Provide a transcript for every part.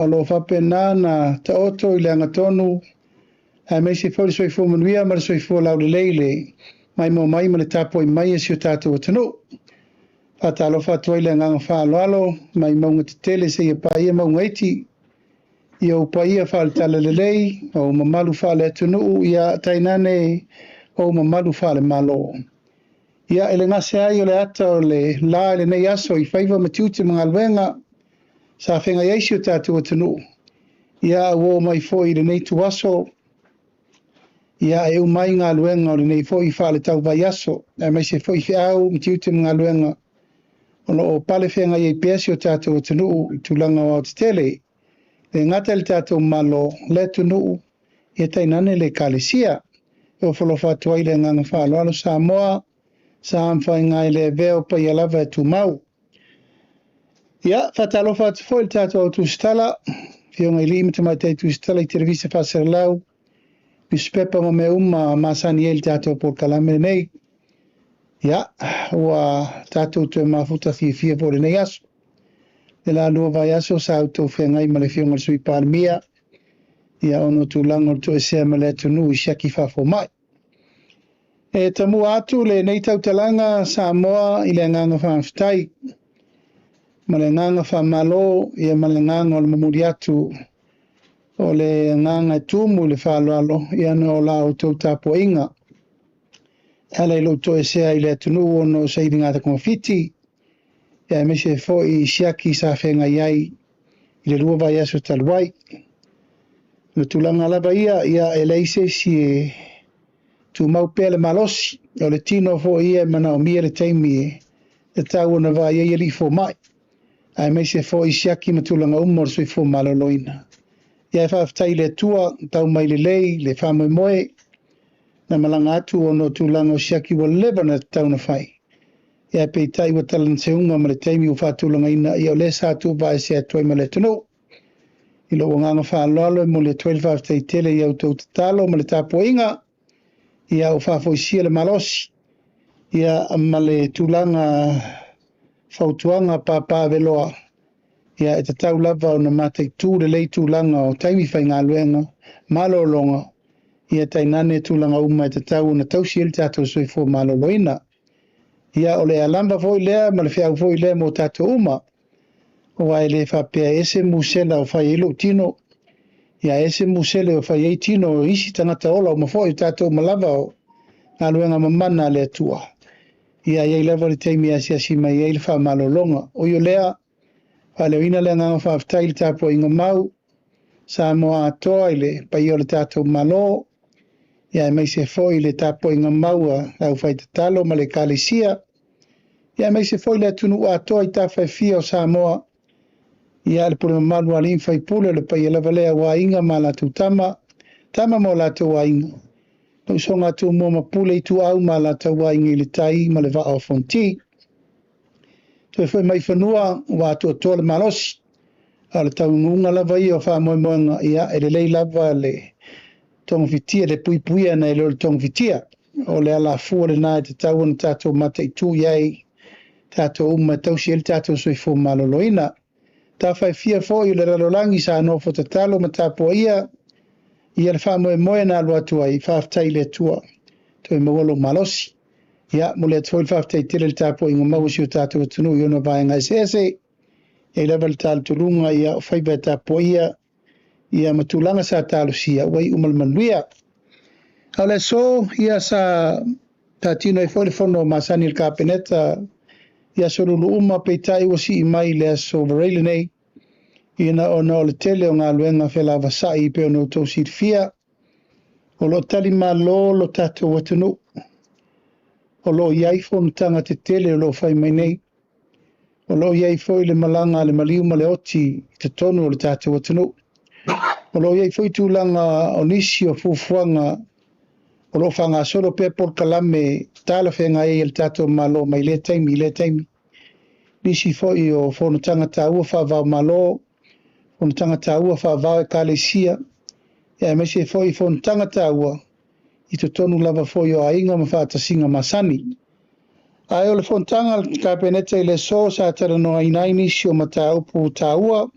O lo o faapena ona taoto i le agatonu aemaise foi le soifua manuia ma le soifua laulelei i le maimoa mai ma le tapuai mai a si o tatou atunuu. Faatalofa atu ai le agaga faaaloalo mai mauga tetele seia paia mauga iti, i ou paia faale-talalelei, ou mamalu faale-atunuu, ia tainane ou mamalu faale-Malo. Ia, e le gase ai o le ata o le la i lenei aso i faiva ma tiute ma galuega sa feagai ai si o tatou atunuu, ia ua oo mai foi i lenei ituaso, ia e uma ai galuega o lenei foi faaletau-vaiaso, aemaise foi feau ma tiute ma galuega o lo o pale feagai ai pea si o tatou atunuu i tulaga aoaotetele, e le gata i le tatou Malo, le atunuu, ia tainane le Ekalesia. E ofo alofa atu ai le agaga faaaloalo Samoa, sa ma faiga e le avea o paia lava e tumau. Ia, faatalofa atu foi i le tatou au tusitala, afioga i alii ma tamaitai tusitala i televisa faasalalau, nusipepa ma mea uma masani ai le tatou polokalame lenei. Ia, ua tatou toe mafuta fiafia foi i lenei aso. Le la lua vaiaso sa outou feagai ma le afioga i le Sui Palemia, ia ona o tulaga o le toesea ma le atunuu i siaki faafomai. E tamua atu lenei tautalaga Samoa i le agaga faafetai ma le agaga faamalo, ia ma le agaga o le momoli atu o le agaga e tumu i le faaaloalo, ia ona o la outou tapuaiga e ala i lou toesea i le atunuu ona o sailiga togafiti, ia aemaise foi i siaki sa feagai ai i le lua vaiaso talu ai. O le tulaga lava ia, ia e leai se isi e tumau pea le malosi, o le tino foi ia e manaomia le taimi e tatau ona vaai ai alii fomai, aemaise foi siaki ma tulaga uma o le soifua maloloina. Ia e faafetai i le Atua, tau mai lelei le faamoemoe, na malaga atu ona o tulaga o siaki ua leva ona tatau ona fai. Ia peitai ua talanoa ma le taimi ua faatulagaina, ia o lea sa tuuvaese atu ai ma le atunuu. I lou agaga faaaloalo e momoli atu ai le faafetai tele i a outou tatalo ma le tapuaiga, ia ua faafoisia le malosi, ia ma le tulaga fautuaga papaaveloa, ia e tatau lava ona mataitu lelei tulaga o taimi faigaluega, malologa, ia tainane tulaga uma e tatau ona tausi ai le tatou soifua maloloina. Ia o le alama foi lea ma le feau foi lea mo tatou uma, aua e le faapea e ese musela o fai ai lou tino, ia ese musele o fai ai tino o isi tagata ola uma foi o tatou uma lava o galuega mamana a le Atua. Ia i ai lava le taimi e asiasi mai ai le faamalologa. O i o lea, faaleoina le agaga faafetai i le tapuaiga mau, Samoa atoa i le paia o le tatou Malo, ia aemaise foi le tapuaiga mau a le aufaitatalo ma le Ekalesia, ia aemaise foi le atunuu atoa i tafa e fia o Samoa, ia le pule mamalu a alii ma faipule o le paia lava lea aua Aiga ma latou Tama, Tama ma o latou Aiga, le usoga a Tumua ma Pule, Ituau ma latou Aiga i le tai ma le Vaa o Fonoti. Toe foi mai fanua ua atoatoa le malosi, a o le taunuuga lava ia o faamoemoega, ia e lelei lava le togafitia, le puipuia nai lo le togafitia. O le alafua lena e tatau ona tatou mataitu i ai, tatou uma e tausi ai le tatou soifua maloloina. Tafa e fia foi o le lalolagi sa nofo tatalo ma tapuaia, ia le faamoemoe na alu atu ai, faafetai i le Atua, toe maua lou malosi. Ia, momoli atu foi le faafetai tele i le tapuaiga mau a si o tatou atunuu i ona vaega eseese, e i ai lava le talitonuga, ia o faiva e tapuaia, ia ma tulaga sa talosia, ua iu ma le manuia. A o le aso, ia sa taatino ai foi le fono masani i le Kapeneta i aso Lulu uma, peitai ua sii mai i le aso Faraile lenei, ina ona o le tele o galuega felavasai pei ona outou silafia. O lo o talimalo lo tatou atunuu, o lo o i ai fonotaga tetele o lo o fai mai nei, o lo o i ai foi le malaga a le maliu ma le oti i totonu o le tatou atunuu. O lo o i ai foi tulaga o nisi o fuafuaga o lo o faagasolo pea polokalame talafeagai ai a le tatou Malo mai lea taimi i lea taimi. Nisi foi o fonotaga taua faava-o-Malo, fonotaga taua faava-o-Ekalesia, aemaise foi fonotaga taua i totonu lava foi o aiga ma faatasiga masani. Ae o le fonotaga a le Kapeneta i le aso sa talanoaina ai nisi o mataupu taua.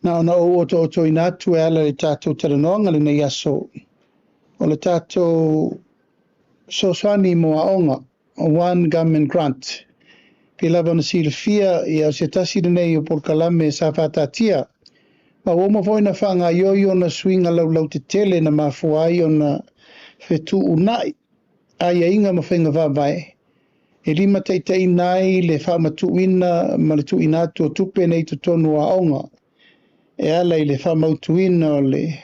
Na ona ou otootoina atu e ala i le tatou talanoaga lenei aso, o le tatou fesoasoani mo aoga, One Government Grant. Pei lava ona silafia, ia o se tasi lenei o polokalame sa faataatia, ma ua uma foi ona faagaoioi ona suiga laulautetele na mafua ai ona fetuunai aiaiga ma faiga faavae e limataitaiina ai le faamatuuina ma le tuuina atu o tupe nei i totonu o aoga e ala i le faamautuina o le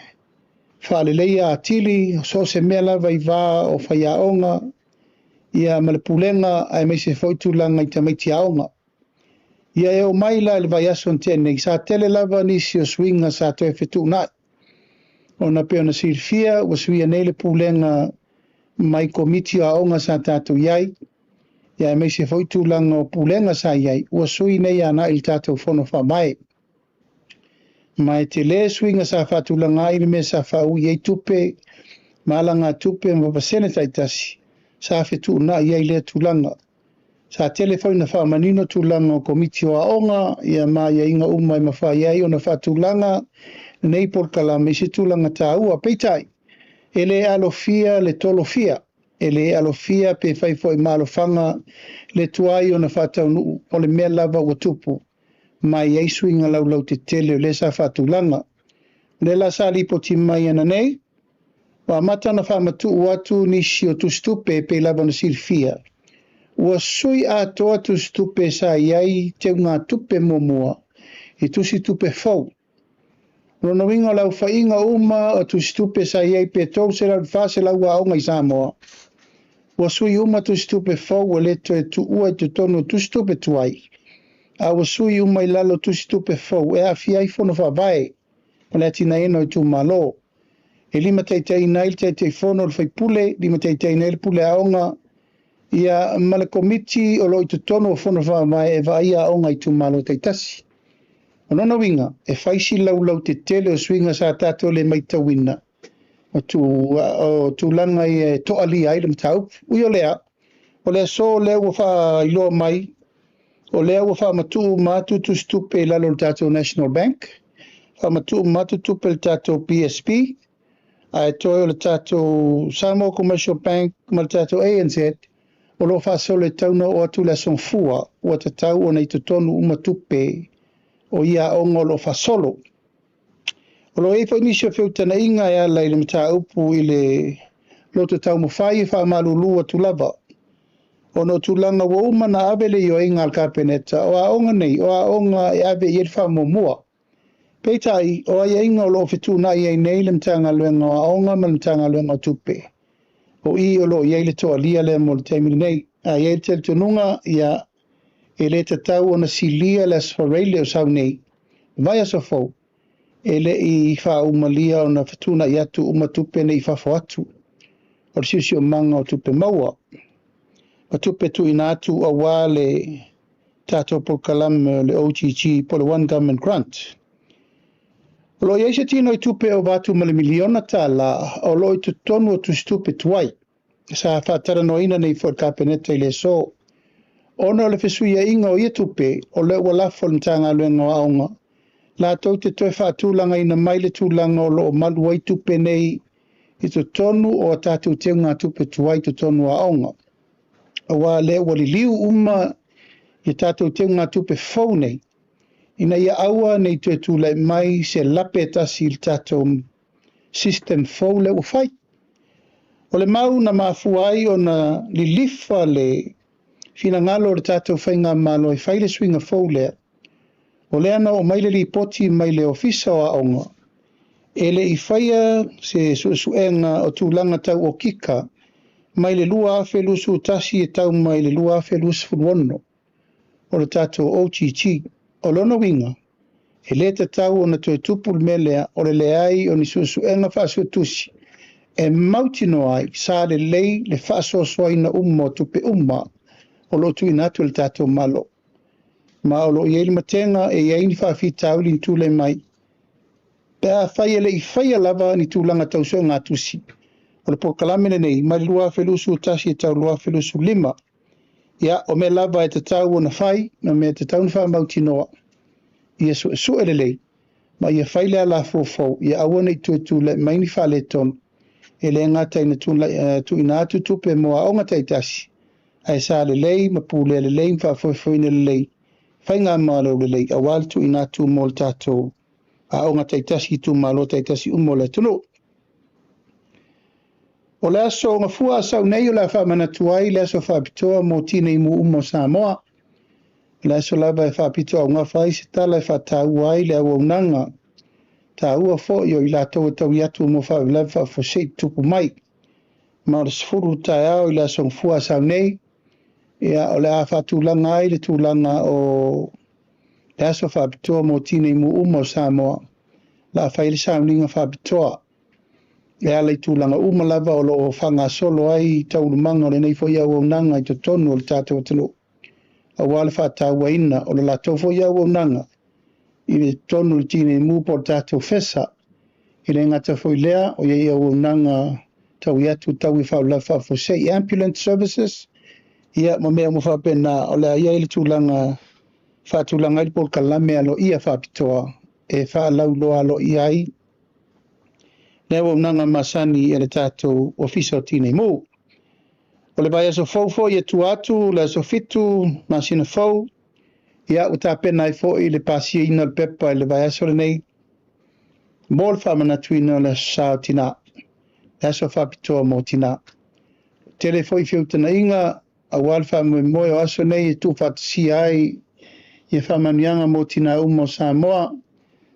faaleleia atili o so o se mea lava i va o faiaoga ia ma le pulega aemaise foi tulaga i tamaiti aoga. Ia e oo mai la i le vaiaso na tea nei, sa tele lava nisi o suiga sa toe fetuunai, ona pei ona silafia ua suia nei le pulega mai komiti o aoga sa tatou i ai, ia aemaise foi tulaga o pulega sa i ai, ua sui nei agai i le tatou Fono Faavae. Ma e tele suiga sa faatulaga ai le mea sa faaui ai tupe ma alagatupe ma pasene taitasi sa fetuunai ai lea tulaga. Sa tele foi na faamanino tulaga o komiti o aoga ia ma aiaiga uma e mafai ai ona faatulaga lenei polokalame i se tulaga taua. Peitai, e le alofia le tolofia, e le alofia pe fai foi ma alofaga le tuai ona faataunuu o le mea lava ua tupu, ma e i ai suiga laulautetele o lea sa faatulaga. O lea la sa lipoti mai ananei, ua amata ona faamatuu atu nisi o tusitupe e pei lava ona silafia. Ua sui atoa tusitupe sa i ai teugatupe muamua i tusitupe fou. O lona uiga o le aofaiga uma o tusitupe sa i ai pe 300 i le 400 aoga i Samoa, ua sui uma tusitupe fou ua le toe tuua i totonu o tusitupe tuai, a ua sui uma i lalo o tusitupe fou e aafia ai fono faavae o le atinaeina o itumalo. E limataitaiina ai le Taitaifono, le faipule, limataitaiina ai le pule aoga, ia ma le komiti o lo o i totonu o fono faavae e vaaia aoga i itumalo taitasi. O lona uiga, e fai si laulautetele o suiga sa tatou le matauina o tulaga ia e toalia ai le mataupu. Ui o lea, o le aso lea ua faailoa mai, o lea ua faamatuu uma atu tusitupe i lalo o le tatou National Bank, faamatuu uma atu tupe i le tatou BSB, ae toe o le tatou Samoa Commercial Bank ma le tatou ANZ o lo o faasolo e tau ona oo atu le aso Gafua ua tatau ona i totonu uma tupe o ia aoga o lo o faasolo. O lo o i ai foi nisi o feutagaiga e ala i le mataupu i le loto taumafai e faamalulu atu lava, ona o tulaga ua uma ona ave le ioeiga a le Kapeneta, o aoga nei, o aoga e ave i ai le faamuamua. Peitai, o aiaiga o lo o fetuunai ai nei le Matagaluega o Aoga ma le Matagaluega o Tupe, o i o lo o i ai le toalia lea mo le taimi lenei. Ae i ai le talitonuga, ia, e le tatau ona silia le Aso Faraile o sau nei, vaiaso fou, e le i faaumalia ona fetuunai atu uma tupe nei i fafo atu o le siosiomaga o tupe maua ma tupe tuuina atu aua le tatou polokalame o le OGG po o le One Government Grant. O lo o i ai se tino i tupe e ova atu ma le $1 miliona o lo o i totonu o tusitupe tuai sa faatalanoaina nei foi i le Kapeneta i le aso. Ona o le fesuiaiga o ia tupe, o lea ua lafo i le Matagaluega o Aoga latou te toe faatulagaina mai le tulaga o lo o malu ai tupe nei i totonu o a tatou teugatupe tuai i totonu o aoga. Aua o lea ua liliu uma i tatou teugatupe fou nei, ina ia aua ne i toe tulai mai se lape e tasi i le tatou system fou lea ua fai. O le mau na mafua ai ona lilifa le finagalo o le tatou faigamalo e fai le suiga fou lea, o lea na oo mai le lipoti mai le Ofisa o Aoga, e le i faia se suesuega o tulaga tau okika mai le 2021 e tau mai le 2026 o le tatou OGG. O lona uiga, e le tatau ona toe tupu le mea lea o le leai o ni suesuega faasuetusi e mautinoa ai sa lelei le faasoasoaina uma o tupe uma o lo o tuuina atu e le tatou Malo. Ma o lo o i ai le matega e i ai ni faafitauli ni tulai mai pe afai e le i faia lava ni tulaga tau suegatusi o le polokalame lenei mai le 2021 e tau 2025. Ia, o mea lava e tatau ona fai, ma mea e tatau ona faamautinoa, ia suesue lelei. Ma ia fai le alafua fou, ia aua ne i toe tulai mai ni faaletonu, e le gata ina tuuina atu tupe mo aoga taitasi, ae sa lelei ma pulea lelei ma faafoefoeina lelei faigamalo lelei aua le tuuina atu mo le tatou aoga taitasi i itumalo taitasi uma o le atunuu. O le aso Gafua Asau nei o le a faamanatu ai le aso faapitoa mo tinei mu uma o Samoa. O le aso lava e faapitoaugafa ai se tala e faataua ai le auaunaga taua foi o i latou e taui atu mo faalavelave faafuasei tutupu mai. Ma o le 10 taeao i le aso Gafua Asau nei, ia, o le a faatulaga ai le tulaga o le aso faapitoa mo tinei mu uma o Samoa. O le a fai le sauniga faapitoa e ala i tulaga uma lava o lo o faagasolo ai taualumaga o lenei foi auaunaga i totonu o le tatou atunuu, aua le faatauaina o le latou foi auaunaga i le totonu o le tinei mu po o le tatou FESA. E le gata foi lea, o i ai auaunaga taui atu taui faalavelave faafuasei, ambulance services, ia ma mea uma faapena. O le a i ai le tulaga faatulaga ai le polokalame aloaia faapitoa e faalauiloa aloaia ai le auaunaga masani e le tatou Ofisa o Tinei Mu. O le vaiaso fou foi e tua atu, le aso 7 masina fou, ia ua tapena ai foi le pasiaina o le pepa i le vaiaso lenei mo le faamanatuina o le aso sa o tina, le aso faapitoa mo tina. Tele foi feutagaiga aua le faamoemoe o aso nei e tuufaatasia ai ia faamanuiaga mo tina uma o Samoa,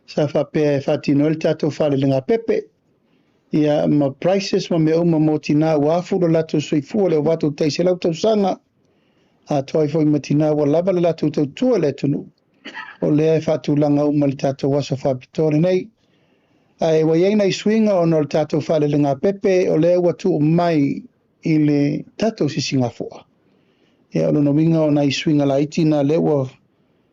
sa faapea e faatino ai le tatou faalelegāpepe, ia ma prices ma mea uma mo tina ua afu lo latou soifua le ova atu tai 100 tausaga, atoa ai foi ma tina ua lava le latou tautua le atunuu. O lea e faatulaga uma le tatou aso faapitoa lenei. Ae ua i ai nai suiga ona o le tatou faalelegāpepe, o lea ua tuu mai i le tatou sisigafua. Ia, o lona uiga o nai suiga laiti na lea ua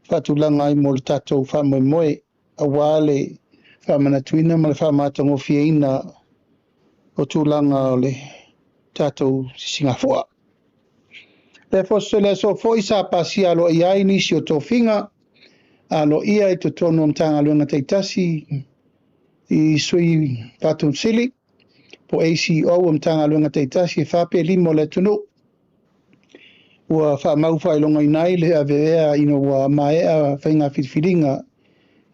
faatulaga ai mo le tatou faamoemoe, aua le faamanatuina ma le faamatagofieina o tulaga o le tatou sisigafua. Le aso foi sa pasia aloaia ai nisi o tofiga aloaia i totonu o Matagaluega taitasi i sui Faatonu po ACEO o Matagaluega taitasi e 4 pe 5 o le atunuu. Ua faamau faailogaina ai le avea ina ua maea faiga filifiliga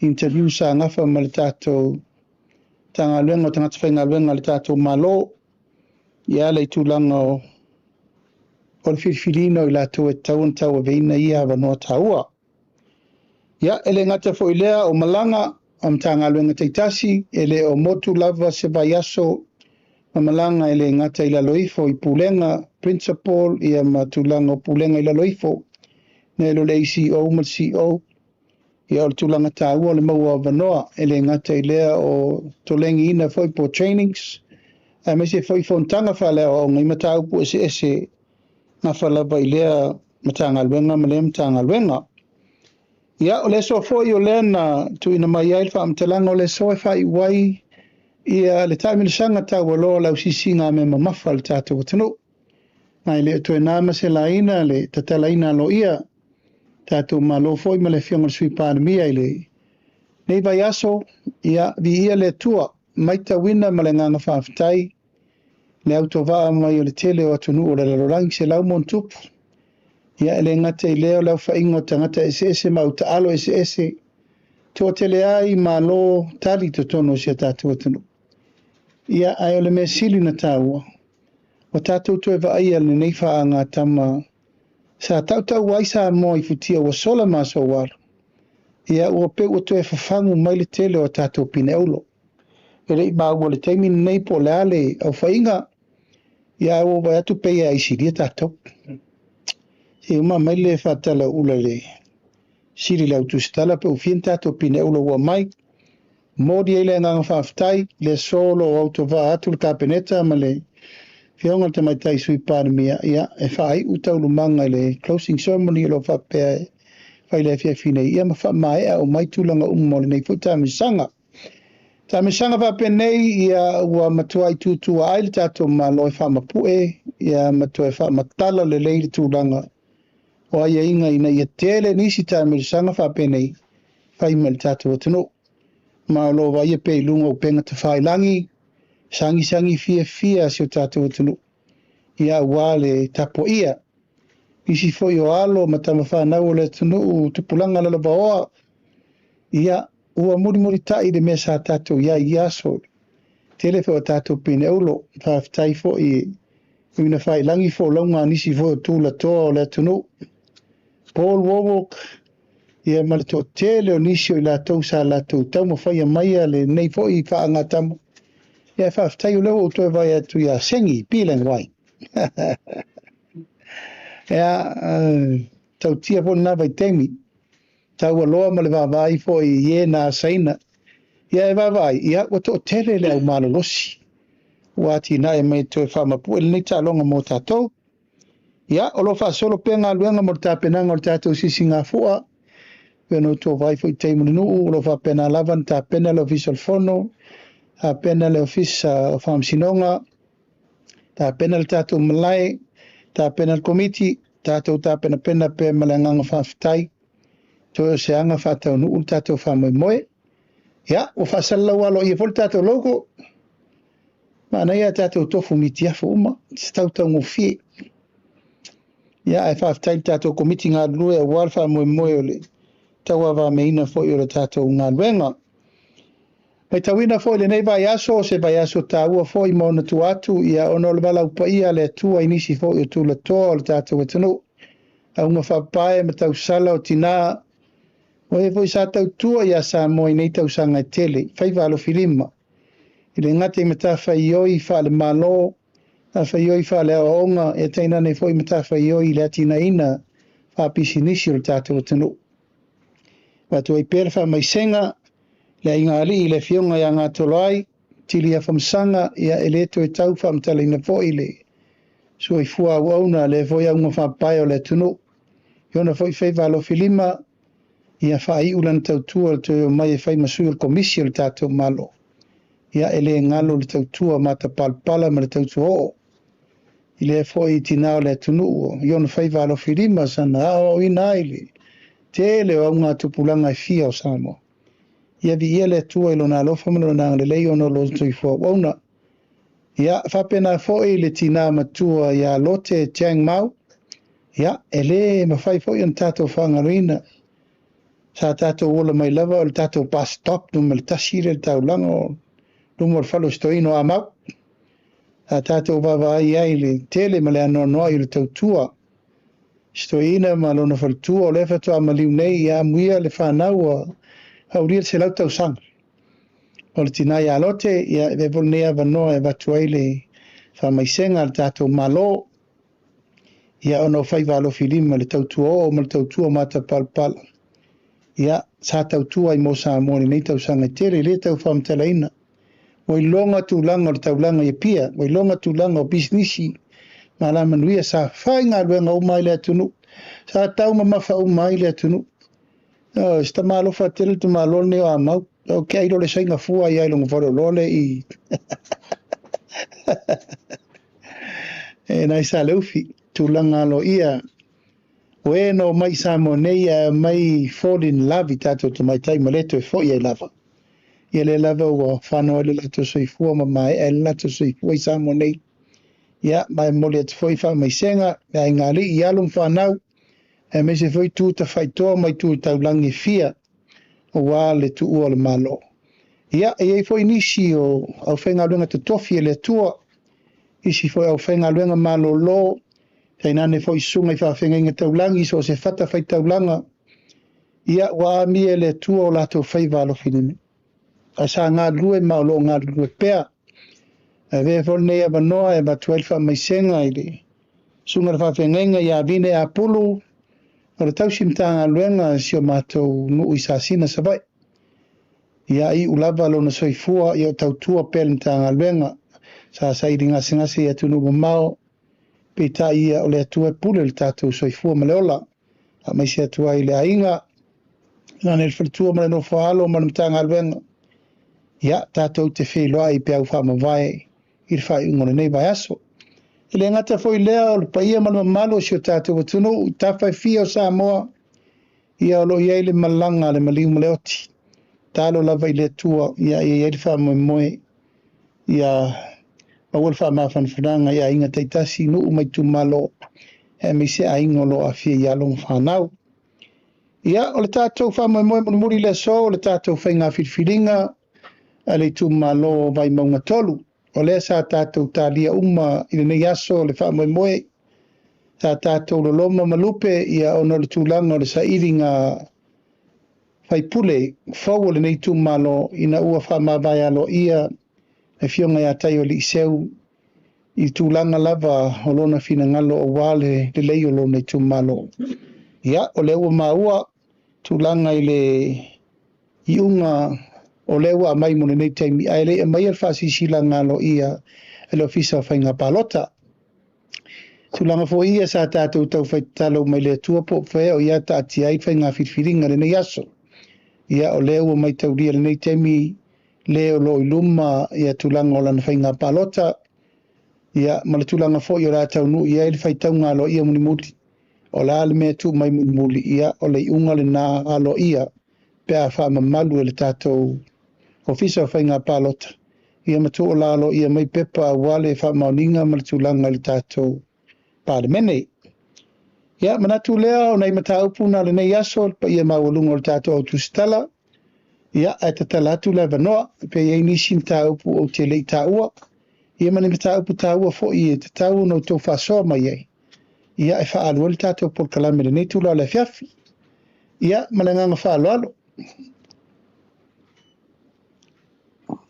interview sa gafa ma le tatou Matagaluega o Tagata Faigaluega a le tatou Malo, ia ala i tulaga o le filifiliina o i latou e tatau ona tauaveina ia avanoa taua. Ia, e le gata foi lea o malaga a Matagaluega taitasi, e le o motu lava se vaiaso ma malaga e le gata i lalo ifo i pulega, principal, ia ma tulaga o pulega i lalo ifo, nai lo le ACEO ma le CEO. Ia, o le tulaga taua o le maua avanoa, e le gata i lea o tolegiina foi po trainings, aemaise foi fonotaga faaleaoaoga i mataupu eseese gafa lava i lea Matagaluega ma lea Matagaluega. Ia, o le aso foi o lea na tuuina mai ai le faamatalaga o le aso e faaiu ai ia le taamilosaga taualoa o le ausisiga a mea mamafa a le tatou atunuu. Ma e le o toe na ma se laina le tatalaina aloaia tatou Malo foi ma le Afioga i le Sui Palemia i lenei vaiaso. Ia, viia le Atua, maitauina ma le agaga faafetai le autovaa mai o le tele o atunuu o le lalolagi 100+. Ia, e le gata i lea o le aofaiga o tagata eseese ma autaalo eseese toatele ai malo tali totonu o si o tatou atunuu. Ia, ae o le mea sili na taua, ua tatou toe vaaia lenei faagatama sa tautau ai Samoa i futia ua sola ma aso ua alu. Ia, ua pe ua toe fafagu mai le tele o tatou pineulo. E lei maua le taimi lenei po o le a le aofaiga, ia ua vaai atu pei e aisilia tatou. Se uma mai le faatalaula le sili le autusitala pe ua fia ni tatou pineulo ua mai. Momoli ai le agaga faafetai le aso o lo o autovaa atu le Kapeneta ma le Afioga i le Tamaitai Sui Palemia, ia, e faaiu taualumaga i le closing ceremony o lo o faapea e fai le afiafi nei, ia ma faamaea o mai tulaga uma o lenei foi taamilosaga. Taamilosaga faapenei, ia, ua matuai tutua ai le tatou Malo e faamapue, ia, ma toe faamatala lelei le tulaga o aiaiga ina ia tele nisi taamilosaga faapenei fai ma le tatou atunuu. Ma o lo o vaaia pea i luga o upega tafailagi, sagisagi fiafia a si o tatou atunuu, ia aua le tapuaia. Nisi foi o alo ma tamafanau o le atunuu, tupulaga lalovaoa, ia ua mulimulitai le mea sa tatou i ai i ia aso. Tele foi o tatou pineulo, faafetai foi e ui failagi folauga a nisi foi o tulatoa o le atunuu. Paul Wallwork, ia ma le toatele o nisi o i latou sa latou taumafaia maia lenei foi faagatama. Ia faafetai o lea ua ou toe vaai atu ia Sengi Pilang Wai. Ia, tautia foi lena vaitaimi. Taualoa ma le vaavaai foi i e na asaina. Ia e vaavaai, ia ua toatele le au malolosi ua atinae mai toe faamapue lenei taaloga mo tatou. Ia, o lo o faasolo pea galuega mo le tapenaga o le tatou sisigafua. Pei ona outou vaai foi i taimi o le nuu, o lo o faapena lava ona tapena le Ofisa o le Fono, tapena le Ofisa o Faamasinoga, tapena le tatou malae, tapena le komiti, tatou tapenapena pea ma le agaga faafetai. Toe o se aga faataunuu le tatou faamoemoe. Ia, ua faasalalau aloaia foi le tatou logo. Manaia tatou tofu mitiafu uma, se tautaugofie. Ia, ae faafetai i le tatou komiti galulue aua le faamoemoe o le tauavameaina foi o le tatou galuega. Matauina foi lenei vaiaso, o se vaiaso taua foi ma ona tua atu, ia ona o le valaau paia a le Atua i nisi foi o tulatoa o le tatou atunuu. Auga faapae ma tausala o tinā, o e foi sa tautua ia Samoa i nei tausaga e tele, faiva alofilima, i le gata i matafaioi faale-Malo, matafaioi faale-aoaoga, e tainane foi matafaioi i le atinaeina faapisinisi o le tatou atunuu. Avatu ai pea le faamaisega le aiga alii i le afioga ia Gatoloai, Tili Afamasaga, ia e le toe tau faamatalaina foi le soifua auauna, lea foi auga faapae o le atunuu. I ona foi faiva alofilima, ia faaiu lana tautua le toe omai e fai ma sui o le komisi o le tatou Malo. Ia e le galo le tautua matapalapala ma le tautua oo. I lea foi tinā o le atunuu, i ona faiva alofilima sana aoaoina ai le tele o auga tupulaga e fia o Samoa. Ia viia le Atua i lona alofa ma lona agalelei ona o lona soifua auauna. Ia faapena foi le tinā matua ia Lote Chang Mau. Ia e le mafai foi ona tatou faagaloina. Sa tatou ola mai lava o le tatou bus stop numera 1 le taulaga o luma o le fale o Stoino Amau. Sa tatou vaavaai ai le tele ma le anoanoai o le tautua. Stoina ma lona faletua o lea faatoa maliu nei ia amuia le fanau ua aulia le 100 tausaga. O le tinā ia Lote, ia e avea foi lenei avanoa e avatu ai le faamaisega a le tatou Malo. Ia ona o faiva alofilima le tautua oo ma le tautua matapalapala. Ia, sa tautua ai mo Samoa i lenei tausaga e tele, le tau faamatalaina. Ua iloga tulaga o le taulaga i Apia, ua iloga tulaga o pisinisi, ma alamanuia sa faigaluega uma ai le atunuu, sa taumamafa uma ai le atunuu. O, se tamalofa tele le tamaloa lenei o Amau. O ke ailo le sainga fua ia i longa faleoloa le i e nai sa leufi, tulaga aloaia. O e no mai Samoa nei a mai fall in love i tatou tamaitai ma le toe foi ai lava. Ia lea lava ua whanau ai le latou soifua ma maea ai le latou soifua i Samoa nei. Ia, ma e momoli atu foi faamaisega, le aiga alii i alo ma fanau, aemaise foi tu tafaitoa mai tu taulagi e fia, aua le tuua o le Malo. Ia, e i ai foi nisi o aufaigaluega totofi e le Atua, isi foi aufaigaluega malolo, tainane foi susuga i faafeagaiga taulagi, so o se fatafaitaulaga, ia ua amia e le Atua o latou faiva alofilima. Ae sa galulue ma o lo o galulue pea. Ae avea foi lenei avanoa e avatu ai le faamaisega i le susuga i le faafeagaiga ia Vine Apulu, o le tausi Matagaluega si o matou nuu i Sasina Savaii. Ia iu lava lona soifua, ia o tautua pea le Matagaluega. Sa saili gasegase i atunuu mamao, peitai ia o le Atua e pule le tatou soifua ma le ola. Faamaise atu ai i le aiga, nane le faletua ma le nofo alo ma le Matagaluega. Ia, tatou te feiloai i peau faamavae i le faaiuga o lenei vaiaso. E le gata foi lea o le paia ma le mamalu o si o tatou atunuu i tafa e fia o Samoa, ia o lo o i ai le malaga a le maliu ma le oti. Tatalo lava i le Atua ia i ai le faamoemoe ia maua le faamafanafanaga i aiga taitasi, nuu ma itumalo, aemaise aiga o lo o aafia i alo ma fanau. Ia, o le tatou faamoemoe mulimuli i le aso, o le tatou faiga filifiliga a le itumalo o Vaimauga 3. O lea sa tatou talia uma i lenei aso le faamoemoe, sa tatou loloma ma lupe ia ona o le tulaga o le sailiga faipule fou o lenei itumalo ina ua faamavae aloaia le afioga ia Taioaliiseu i tulaga lava o lona finagalo aua le lelei o lona itumalo. Ia, o lea ua maua tulaga i le iuga o lea ua aumai mo lenei taimi, ae le i aumaia le faasilasilaga aloaia e le Ofisa o Faiga Palota. Tulaga foi ia sa tatou taufai tatalo mai le Atua po o fea o ia taatia ai faiga filifiliga lenei aso. Ia, o lea ua maitaulia lenei taimi le o lo o i luma ia tulaga o lana faiga palota, ia ma le tulaga foi o le a taunuu i ai le faitauga aloaia mulimuli. O le a le mea tuu mai mulimuli, ia o le iuga lena aloaia pe a faamamalu e le tatou Ofisa o Faiga Palota, ia ma tuualalo aloaia mai pepa aua le faamaoniga ma le tulaga i le tatou Palemene. Ia, manatu lea o nai mataupu na lenei aso, le paia maualuga o le tatou au tusitala. Ia, ae tatala atu le avanoa pe i ai nisi mataupu ou te le i taua, ia ma ni mataupu taua foi e tatau ona outou faasoa mai ai, ia e faaalu ai le tatou polokalame i lenei itula o le afiafi. Ia, ma le agaga faaaloalo.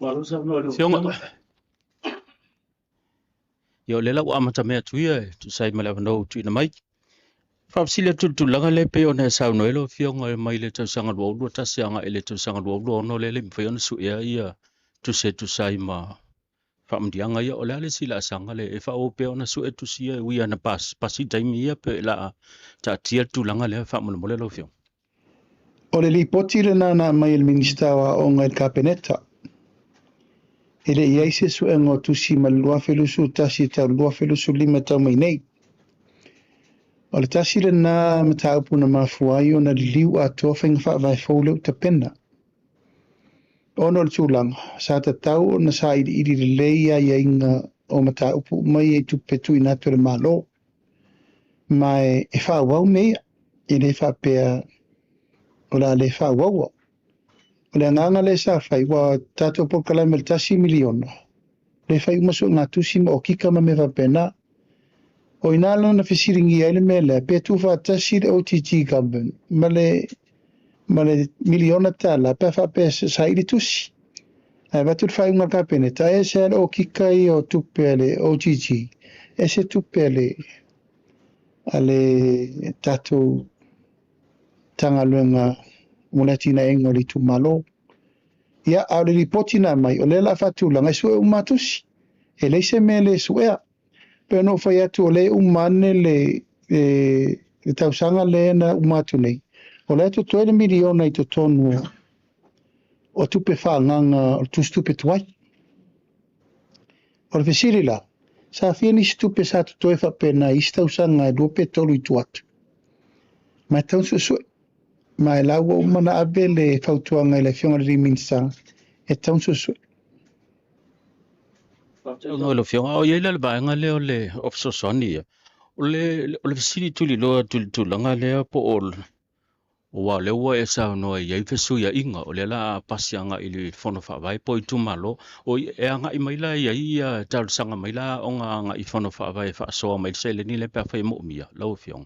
Afioga. Ia, o lea la ua amatamea atu ia e tusa ai ma le avanoa ua tuuina mai. Faafesili atu i le tulaga lea pei ona e saunoa ai lau Afioga mai le tausaga 2021 agai i le tausaga 2026 lea e le i mafai ona suea ia tusi e tusa ai ma faamanuiaga ia. O le a le isi laasaga lea e faaauau pea ona sue tusi ia e ui lava ina pasi taimi ia pe o le a taatia le tulaga lea faamolemole lau Afioga? O le lipoti lena na aumai e le Minisita o Aoga i le Kapeneta. E le i i ai se suega o tusi mai le 2021 e tau 2025 tau mai nei. O le tasi lena mataupu na mafua ai ona liliu atoa faiga faavae fou lea ua tapena. Ona o le tulaga, sa tatau ona sailiili lelei aiaiga o mataupu uma ia i tupe tuuina atu e le Malo. Ma e faaauau mea ia, e le faapea o le a le faaauaua. O le agaga lea sa fai, ua tatou polokalame i le $1 miliona, le fai uma suegatusi ma okika ma mea faapena. O i ina la na fesiligia ai le mea lea, pe tuufaatasi le OGG Government ma le $1 miliona pe a faapea e saili tusi. Ae avatu le faaiuga a le Kapeneta, e ese lava le okika ia o tupe a le OGG, ese tupe a le tatou Matagaluega mo le atinaeina o le itumalo. Ia, a o le lipoti na aumai, o lea o le a faatulaga e sue uma lava tusi. E leai se mea e le suea. Pei ona ou fai atu o lea e uma ane le tausaga lea na uma atu nei, o lea e totoe le $1 miliona i totonu o tupe faaagaaga o le tusitupe tuai. O le fesili la, sa fia nisi tupe sa totoe faapena i isi tausaga e 2 pe 3 i tua atu? Ma e tatau ona suesue. Ma e la ua uma ona ave le fautuaga i le Afioga i le Minisita, e tatau ona suesue. Faafetai lau Afioga. A o i ai la le vaega lea o le o fesoasoani ia, o le fesili tuliloa atu i le tulaga lea po o aua o lea ua e saunoa i ai fesuiaiga, o lea o le a pasi agai i le Fono Faavae po o itumalo. O e agai mai la i ai ia talosaga mai la aoga agai i Fono Faavae e faasoa mai le seleni lea pe afai e moomia, lau Afioga?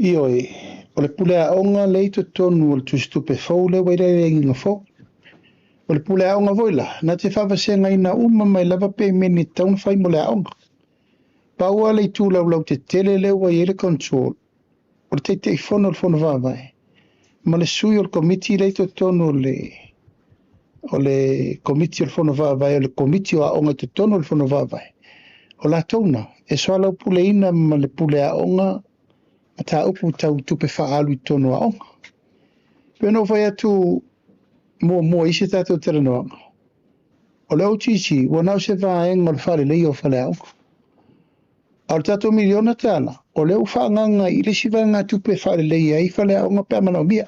Ioe, o le pule aoga lea i totonu o le tusitupe fou lea ua i le aiaiga fou. O le pule aoga foi la, na te faavasegaina uma mai lava pemeni e tatau ona fai mo le aoga. Pau lava le itu laulautetele lea ua i ai le control, o le Taitaifono o le Fono Faavae ma le sui o le komiti lea i totonu o le Komiti o le Fono Faavae, o le Komiti o Aoga i totonu o le Fono Faavae, o latou na e soalaupuleina ma le pule aoga mataupu tau tupe faaalu i totonu o aoga. Pei ona ou fai atu muamua i isi tatou talanoaga, o le OGG ua na o se vaega o le faaleleia o faleaoga. A o le tatou $1 miliona, o lea ua faaagaaga i le isi vaegatupe e faaleleia ai faleaoga pe a manaomia.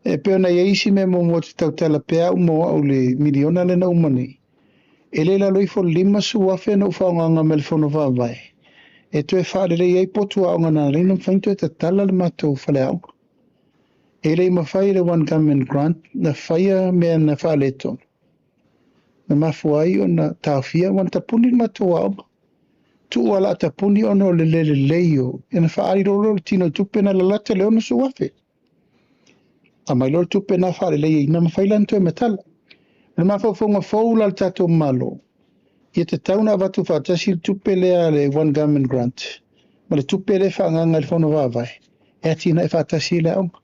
E pei ona i ai isi mea muamua ou te tautala pea au mo au i le miliona lea na uma nei. E le i lalo ifo o le $50,000 na ou faaaogaina mai le Fono Faavae e toe faalelei ai potu aoga na ala ai ona mafai ona toe tatala le matou faleaoga. E le i mafai e le One Government Grant na faia mea na faaletonu, na mafua ai ona taofia ua na tapuni le matou aoga. Tuu lava o le a tapuni ona o le le lelei o, ia ona faaali loa lea o le tino i tupe na lalata i le $60,000. Aumai loa le tupe lena faalelei ai, na mafai la ona toe matala. O le mafaufauga fou la o le tatou Malo, ia tatau ona avatu faatasi le tupe lea a le One Government Grant ma le tupe lea e faaagaaga i le Fono Faavae e atinae faatasi ai le aoga.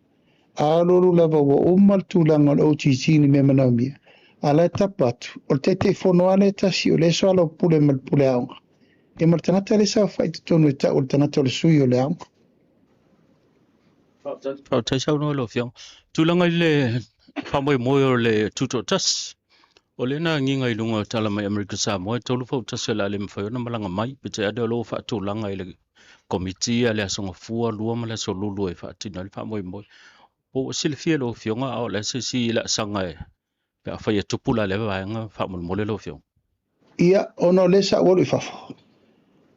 A alualu lava ua uma le tulaga o le OGG i ni mea manaomia, a o la e tapa atu, o le Taitaifono lava lea e tasi o lea e soalaupule ma le pule aoga, ia ma le tagata lea e saofai i totonu e tau o le tagata o le sui o le aoga. Faafetai saunoa i lau Afioga. Tulaga i le faamoemoe o le Tutoatasi, o lea na agiga i luga o tala mai Amerika Samoa e tolu fautasi o le a le mafai ona malaga mai, peitai ane o lo o faatulaga i le Komiti a le Aso Gafua 2 ma le Aso Lulu e faatino ai le faamoemoe. Po ua silafia e lau Afioga a o le a se isi laasaga e pe afai e tupu la lea vaega faamolemole lau Afioga. Ia, ona o lea sa ou alu i fafo,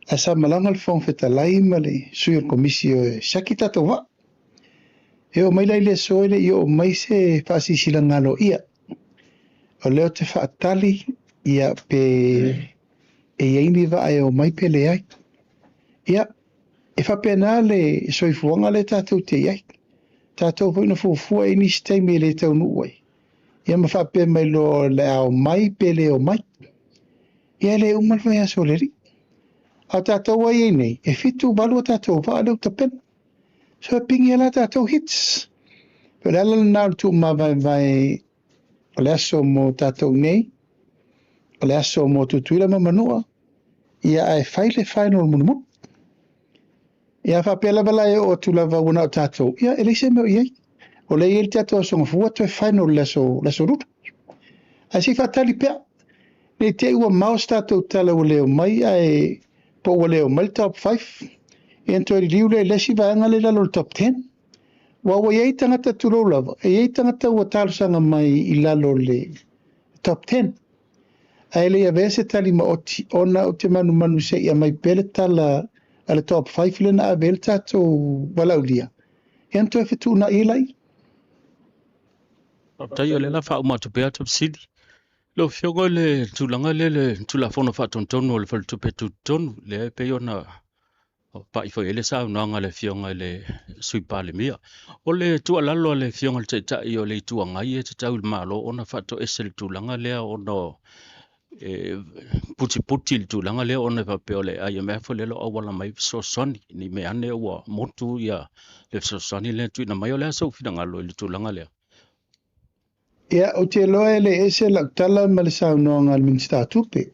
ae sa malaga le Fofoga Fetalai ma le sui o le Komisi e siaki tatou vaa. E oo mai la i le aso e le i oo mai se faasilasilaga aloaia. O lea ou te faatali ia pe e i ai ni vaa e omai pe leai. Ia, e faapena le soifuaga lea tatou te i ai. Tatou foi na fuafua e i ai nisi taimi e le taunuu ai, ia ma faapea mai loa o le a omai pe le omai. Ia e le uma le vaiaso o le alii. A o tatou ai ai nei, e 7, 8 a tatou vaa lea ua tapena. So e pigi ai la tatou hits. O le ala lena o le tuumavaevae o le aso mo tatou nei, o le aso mo Tutuila ma Manua, ia ae fai le final mulimuli. Ia faapea lava la e oo atu lava ua na o tatou, ia e leai se mea o i ai. O lea e i ai le tatou aso Gafua toe final le aso, le aso Lulu. Ae se i faatali pea. Ne i te i ua mao se tatou tala ua le omai ae po ua le omai le top 5. Ia ona toe liliu lea i le isi vaega lea i lalo o le top 10. Aua ua i ai tagata tulou lava, e i ai tagata ua talosaga mai i lalo o le top 10. Ae le i avea se tali maoti ona ou te manumanu se i aumai pea le tala a le top 5 lea na ave ai le tatou valaaulia, ia ona toe fetuunai ai laia. Faafetai, o lea la faauma atu pea ata fesili. Lau Afioga i le tulaga lea le Tulafono Faatonutonu o le Faletupe Tutotonu, lea e pei ona pai foi i ai le saunoaga a le Afioga i le Sui Palemia. O le tuualalo a le Afioga i le Taitai o le Itu Agai e tatau i le Malo ona faatoese le tulaga lea ona e putiputi le tulaga lea ona e faapea o le IMF lea o lo o auala mai fesoasoani ni mea ane ua motu ia le fesoasoani lea tuuina mai. O le a sou finagalo i le tulaga lea? Ia, ou te iloa e le ese lau tala ma le saunoaga a le Minisita o Tupe.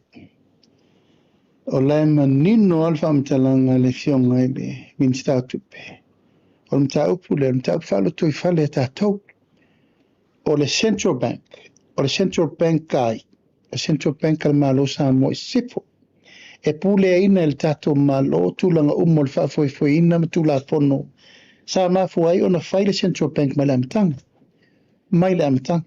O la e manino lava le faamatalaga a le Afioga i le Minisita o Tupe. O le mataupu lea, o le mataupu faalotoifale a tatou. O le Central Bank, o le Central Bank a ai? O le Central Bank a le Malo o Samoa i Sisifo. E puleaina e le tatou Malo tulaga uma o le faafoefoeina ma Tulafono sa mafua ai ona fai le Central Bank mai le amataga. Mai le amataga.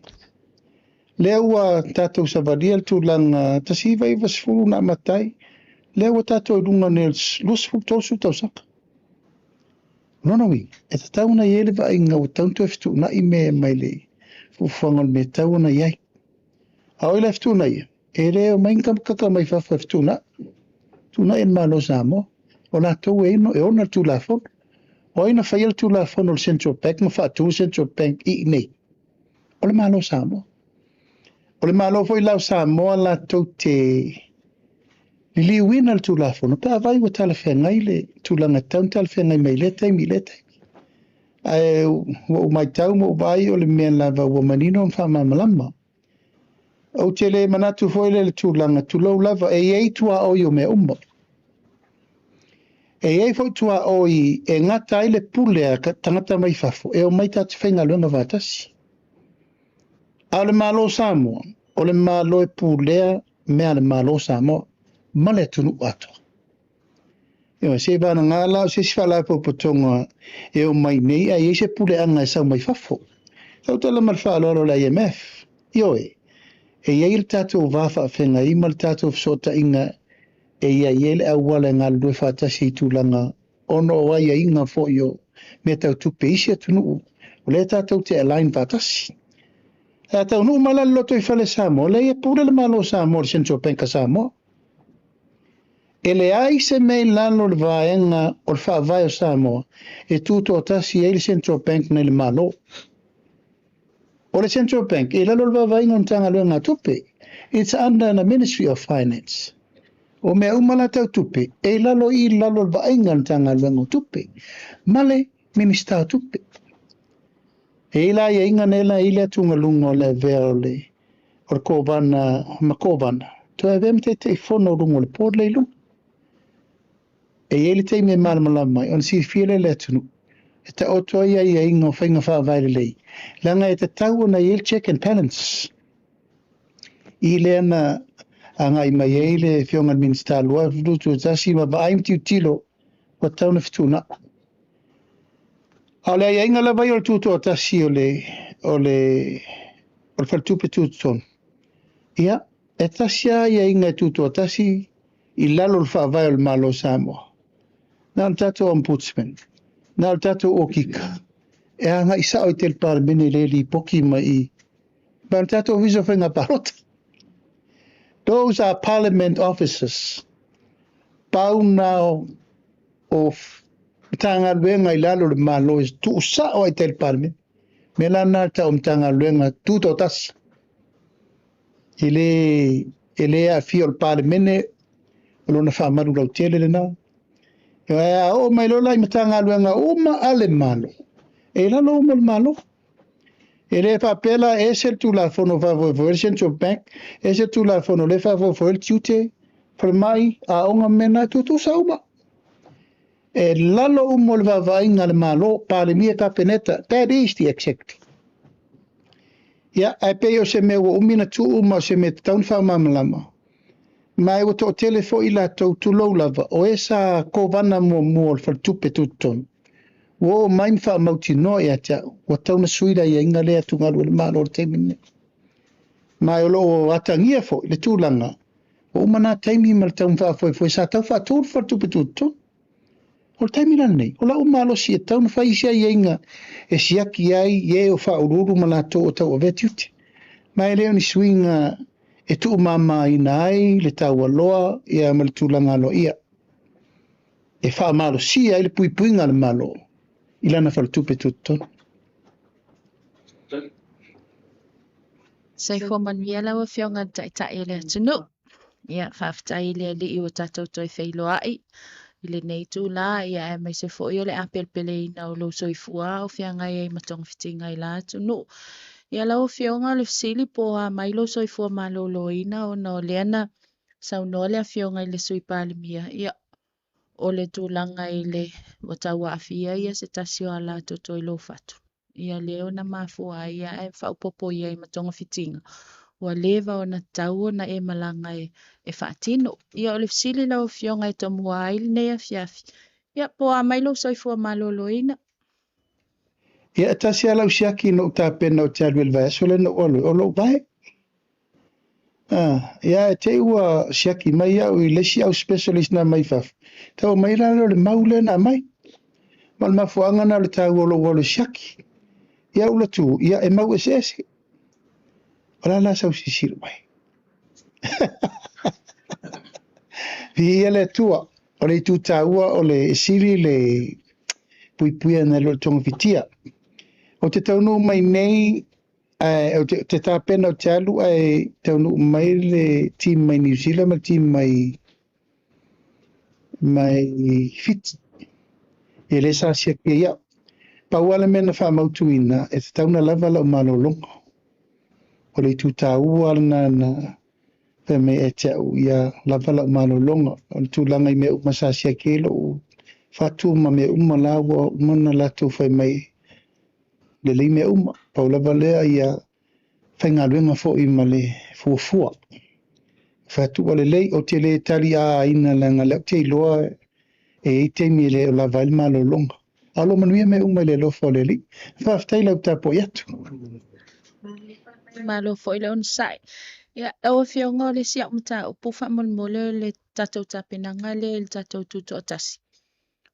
Lea ua tatou savalia le tulaga 1990 na amata ai, lea ua tatou i luga nei o le 20, 30 tausaga. O lona uiga, e tatau ona i ai le vaaiga ua tatau ona toe fetuunai mea mai le fuafuaga o le mea e tatau ona i ai. A o ai la e fetuunaia? E le omai ni kaka mai fafo e fetuunai. Fetuunai e le Malo o Samoa. O latou e ona le Tulafono. O ai na faia le Tulafono o le Central Bank ma faatu le Central Bank i inei? O le Malo o Samoa. O le Malo foi la o Samoa latou te liliuina le Tulafono pe afai ua talafeagai le tulaga e tatau ona talafeagai mai i lea taimi i lea taimi. Ae ua ou matau ma ou vaai o le mea lava ua manino ma faamalamalama. Ou te le manatu foi lea i le tulaga, tulou lava, e i ai tuaoi o mea uma. E i ai foi tuaoi e gata ai le pule a tagata mai fafo e omai tatou faigaluega faatasi. A o le Malo o Samoa, o le Malo e pulea mea a le Malo o Samoa ma le atunuu atoa. Ioe, se i vagana la o se isi faalapotopotoga e omai nei ae i ai se puleaga e sau mai fafo. Tautala ma le faaaloalo i le IMF. Ioe, e i ai le tatou va faafeagai ma le tatou fesootaiga e i ai le auala e galulue faatasi i tulaga ona o aiaiga foi o mea tau tupe i isi atunuu, o lea tatou te align faatasi. Ae a taunuu mai la le lotoifale Samoa, leai e pule le Malo o Samoa i le Central Bank a Samoa. E leai se mea i lalo o le vaega o le faavae o Samoa e tutoatasi ai le Central Bank nai le Malo. O le Central Bank e i lalo o le vaavaaiga o le Matagaluega a Tupe. It's under the Ministry of Finance. O mea uma la tau tupe e i lalo i lalo o le vaaiga a le Matagaluega o Tupe ma le Minisita o Tupe. E i ai la aiaiga nei la e i ai le atugaluga o le avea o le o le Kovana ma Kovana toe avea ma Taitaifono o luga o le board lea i luga. E i ai le taimi e malamalama ai ona silafia lea e le atunuu e taoto ai aiaiga o faiga faavae lelei, leaga e tatau ona i ai le check and balance. I lea na agai mai ai le Afioga i le Minisita 2021 ma vaai ma tilotilo ua tatau ona fetuunai. A o le aiaiga lava ia o le tutoatasi o le o le o le faletupe tutotonu, ia, e tasi lava aiaiga e tutoatasi i lalo o le faavae o le Malo o Samoa. Na o le tatou Ombudsman, na o le tatou Okika, e agai sao i tele Palemene le lipoti mai i ma le tatou Ofisa o Faiga Palota. Those are parliament officers. Pau na o Matagaluega i lalo o le Malo e tuusao ai tele Palemene. Me la na tau Matagaluega tutoatasi. E le aafia o le Palemene o lona faamalu lautele lena. E a oo mai loa la i Matagaluega uma a le Malo, e i lalo uma o le Malo. E le faapea la e ese le Tulafono faafoefoe le Central Bank, ese le Tulafono le faafoefoe le tiute, falemai, aoga, mea na e tutusa uma. E lalo uma o le vaavaaiga a le Malo, Palemia, Kapeneta, that is the executive. Ia, ae pei o se mea ua umi na tuu ma o se mea tatau ona faamalamalama. Ma e ua toatele foi latou tulou lava, o e sa kovana muamua o le faletupe tutotonu. Ua oo mai ma faamautinoa ia te au, ua tatau ona sui le aiaiga lea atugalu e le Malo i le taimi lenei. Ma o lo o atagia foi le tulaga, ua uma nā taimi ma le tau faafoefoe sa tau faatu le faletupe tutotonu. O le taimi la lenei, o lau malosi e tatau ona fai isi aiaiga e siaki ai i e o faauluulu ma latou o tauavea tiute. Ma e le o ni suiga e tuumamaina ai le taualoa ia ma le tulaga aloaia. E faamalosia ai le puipuiga a le Malo i lana faletupe tutotonu. Soifua manuia lau Afioga i le Taitai o le atunuu. Ia, faafetai i le Alii ua tatou toe feiloai i lenei itula, ia aemaise foi o le apelepeleina o lou soifua o feagai ai ma togafitiga i la atunuu. Ia lau Afioga o le fesili po o a mai lou soifua maloloina ona o lea na saunoa le Afioga i le Sui Palemia, ia o le tulaga i le ua tauaafia ia se tasi o alatoto i lou fatu. Ia lea ona mafua ai ia ae faaopoopo i ai ma togafitiga ua leva ona tatau ona e malaga e faatino. Ia o le fesili lau Afioga e tomua ai lenei afiafi. Ia po o a mai lou soifua maloloina. Ia, e tasi lava lau siaki na ou tapena ou te alu i le vaiaso lea na ou alu ai, o lou vae. Ah, ia, e te i ua siaki mai au i le isi au specialist na mai fafo. Tau mai la lea o le mau lea na aumai. Ma o le mafuaaga na o le taua o lou alu e siaki. Ia ula tu, ia e mau eseese. O la la sau silasila mai. Viia le Atua. O le itu taua o le e sili le puipuia nai lo le togafitia. Ou te taunuu mai nei, ae ou te tapena ou te alu ae taunuu mai le team mai New Zealand ma le team mai mai Fiti. E le sa siaki ai au. Pau lava le mea na faamautuina, e tatau ona lava lau malologa. O le itu taua lena na fai mai ia te au, ia lava lau malologa. O le tulaga i mea uma sa siaki ai lou fatu ma mea uma la ua uma ona latou fai mai lelei mea uma. Pau lava lea ia faigaluega foi ma le fuafua. Fai atu ua lelei, ou te le taliaina leaga o lea ou te iloa e i ai taimi e le o lava ai le malologa. A o lo o manuia mea uma i le alofa o le Alii. Faafetai i lau tapuai atu. Malo foi le onosai. Ia, lau Afioga o le isi au mataupu faamolemole o le tatou tapenaga lea i le tatou tutoatasi.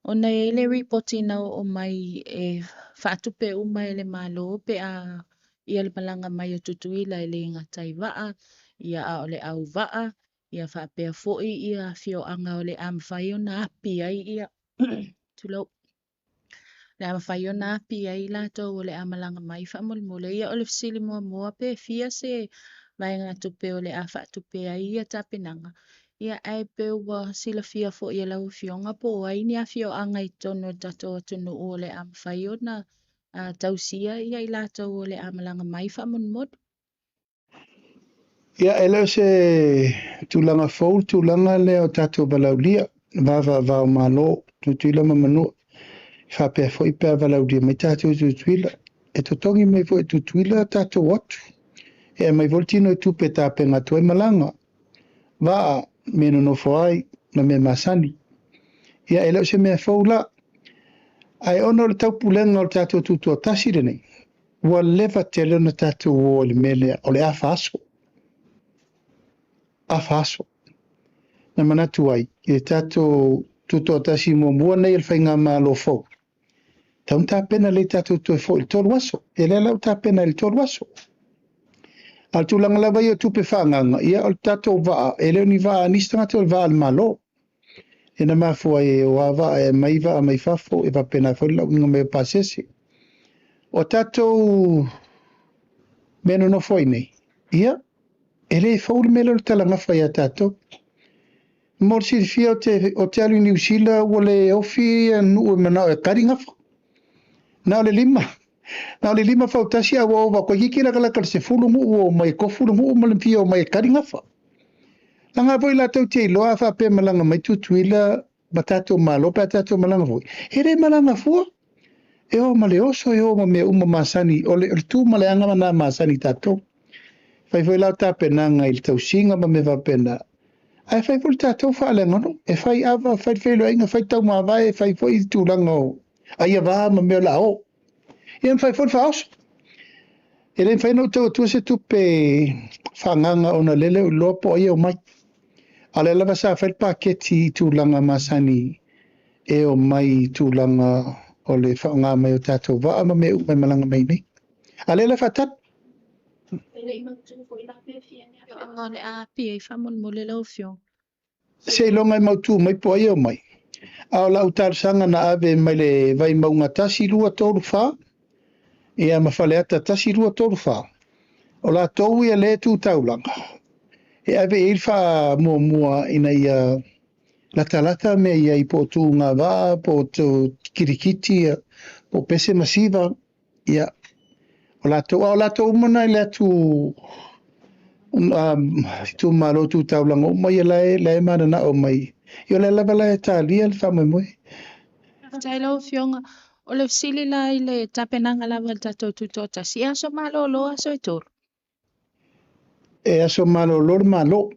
Ona e i ai le ripoti na oo mai e faatupe uma e le Malo pe a ia le malaga mai o Tutuila e le gata i vaa, ia a o le auvaa, ia faapea foi ia afioaga o le a mafai ona api ai ia tulou, le a mafai ona api ai latou o le a malaga mai faamolemole. Ia o le fesili muamua pe fia se vaegatupe o le a faatupe ai ia tapenaga. Ia ae pe ua silafia foi e lau Afioga po o ai ni afioaga i totonu o le tatou atunuu o le a mafai ona tausia ia i latou o le a malaga mai faamolemole. Ia, e le o se tulaga fou le tulaga lea o tatou valaulia, va faava-o-Malo, Tutuila ma Manua. E faapea foi pe a valaulia mai tatou i Tutuila. E totogi mai foi e Tutuila tatou atu. E aumai foi le tino i tupe e tapena atu ai malaga, vaa, mea e nonofo ai, ma mea masani. Ia, e le o se mea fou la. Ae ona o le taupulega o le tatou tutoatasi lenei, ua leva tele ona tatou o i le mea lea, o le afa aso. Afa aso. Na manatu ai, i le tatou tutoatasi muamua nei o le faigamalo fou, tatau ona tapena lelei tatou toe foi i le 3 aso. Ia lea la ua tapena i le 3 aso. A o le tulaga lava ia o tupe faaagaaga, ia o le tatou vaa, e le o ni vaa a nisi tagata, o le vaa a le Malo. Ia na mafua ai e o lava vaa e aumai vaa mai fafo, e faapena foi le lauina mai o pasese. O tatou mea nonofo ai nei, ia, e le fou le mea lea o le talagafa ia tatou. Mo le silafia o te alu i Niu Sila ua le ofi nuu e manao e kali gafa. Na o le lima, na o le lima fautasi a ua ova koe lakalaka le 10 nuu ua omai e kofu le nuu ma le fia omai e kali gafa. Langa foi latou te iloa a faapea malaga mai Tutuila ma tatou Malo pe a tatou malaga foi. E le malaga fua. E o ma le oso, e o ma mea uma masani, o le tu ma le aga ma nā masani tatou. Fai foi lau tapenaga i le tausiga ma mea faapena. Ae fai foi le tatou faaleagano. E fai ava, fai le feiloaiga, fai taumavae, fai foi i tulaga o aiava ma mea o le a o. Ia ma fai foi le faaoso. E le mafai ona ou tau atua se tupe faaagaaga ona lele o iloa po o ai e omai. A o lea lava sa fai le paketi i tulaga masani e omai i tulaga o le faaaoga mai o tatou vaa ma mea uma e malaga mai nei. A lea la faatali. E le i mautu foi la pe fia ni afioaga o le a api ai faamolemole lau Afioga. Seiloga e mautu mai po o ai e omai. A o lau talosaga na ave mai le Vaimauga 1, 2, 3, 4, ia ma Faleata 1, 2, 3, 4. O latou ia le tu taulaga, e ave i ai le faamuamua ina ia latalata mea i ai po o tu gavaa, po o tu kirikiti, po o pese ma siva, ia, o latou, a o latou uma na i le atu itumalo tu taulaga uma ia la e mananao mai. Ia o le lava la e talia le faamoemoe. Faafetai lau Afioga. O le fesili la i le tapenaga lava o le tatou tutoatasi. E aso malolo aso e 3. E aso malolo le Malo.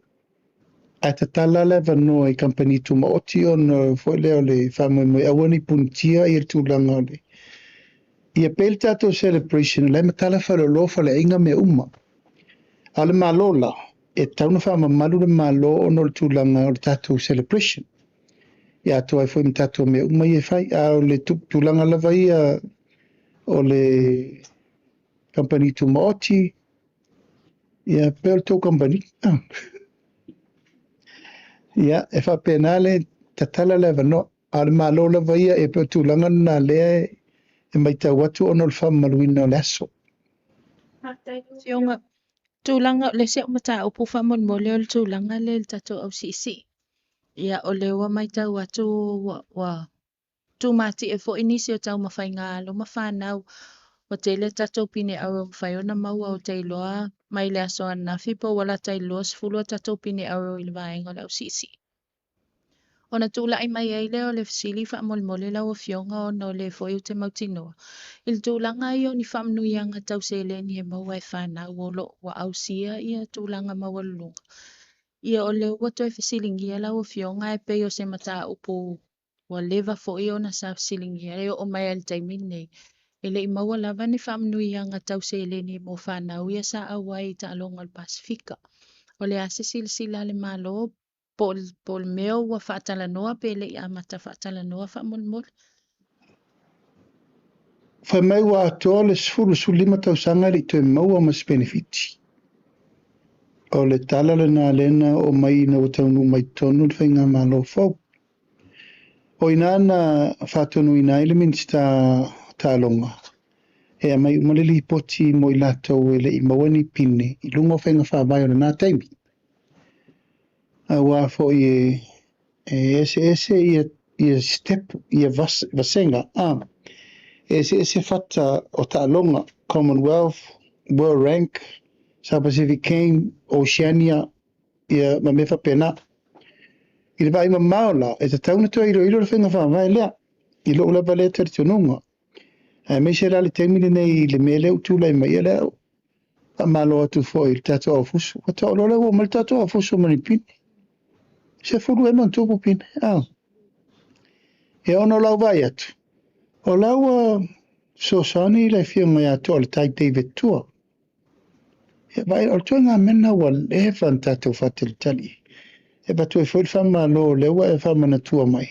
Ae tatala le avanoa i kamupani tumaoti ona foi lea o le faamoemoe aua ne i punitia ia le tulaga o le ia pei le tatou celebration la e matala faleoloa faleaiga mea uma. A o le Malo la, e tatau ona faamamalu le Malo ona o le tulaga o le tatou celebration. Ia atoa ai foi ma tatou mea uma ia e fai. A o le tulaga lava ia o le kamupani tumaoti, ia pe o le tou kamupani. Ia, e faapena le tatala le avanoa. A o le Malo lava ia, e pe o tulaga lena lea e matau atu ona o le faamamaluina o le aso. Faafetai lau Afioga. Tulaga o le isi au mataupu faamolemole o le tulaga lea i le tatou ausiisii. Ia o lea ua matau atu ua tumatie foi nisi o taumafaiga a alo ma fanau. Ua tele tatou pine auro mafai ona maua o te iloa mai le aso ananafi po ua lata i le 20 o tatou pine auro i le vaega o le ausiisii. Ona tulai mai ai lea o le fesili faamolemole lau Afioga ona o lea foi ou te mautinoa. I le tulaga ia o ni faamanuiaga tau seleni e maua e fanau o lo o ua ausia ia tulaga maualuluga. Ia o lea ua toe fesiligia lau Afioga e pei o se mataupu Ua leva foi ona sa fesiligia e oo mai lava i le taimi lenei, e le i maua lava ni faamanuiaga tau seleni mo fanau ia sa auai i taaloga o le Pasefika. O le a se silasila a le Malo po o le mea ua faatalanoa pe le i amata faatalanoa faamolemole? Fai mai ua atoa le 10, 15 tausaga e le i toe maua ma se penefiti. O le tala lena lea na oo mai ina ua taunuu mai totonu le faigamalo fou. O i ina na faatonuina ai le Minisita o Taaloga e aumai uma le lipoti mo i latou e le i maua ni pine i luga o faiga faavae o lena taimi. Aua foi e eseese ia step, ia vasega, e eseese fata o taaloga, Commonwealth, World Rank, South Pacific Game, Oceania, ia ma mea faapena. I le vaai mamao la, e tatau ona toe iloilo le faiga faavae lea, i lou lava lea talitonuga. Aemaise la le taimi lenei i le mea lea ua tulai mai, ia lea faamalo atu foi i le tatou aufusu. Faatoa ou iloa lea ua oo mai le tatou aufusu ma ni pine. 10 ea ma ona tupu pine. Ia ona o lau vaai atu, o la ua fesoasoani le afioga ia Toaletai David Tua. Ia vaai, o le ituaiga mea lena ua leva ona tatou faatalitali. E avatu ai foi le faamalo o lea ua e faamanatua mai.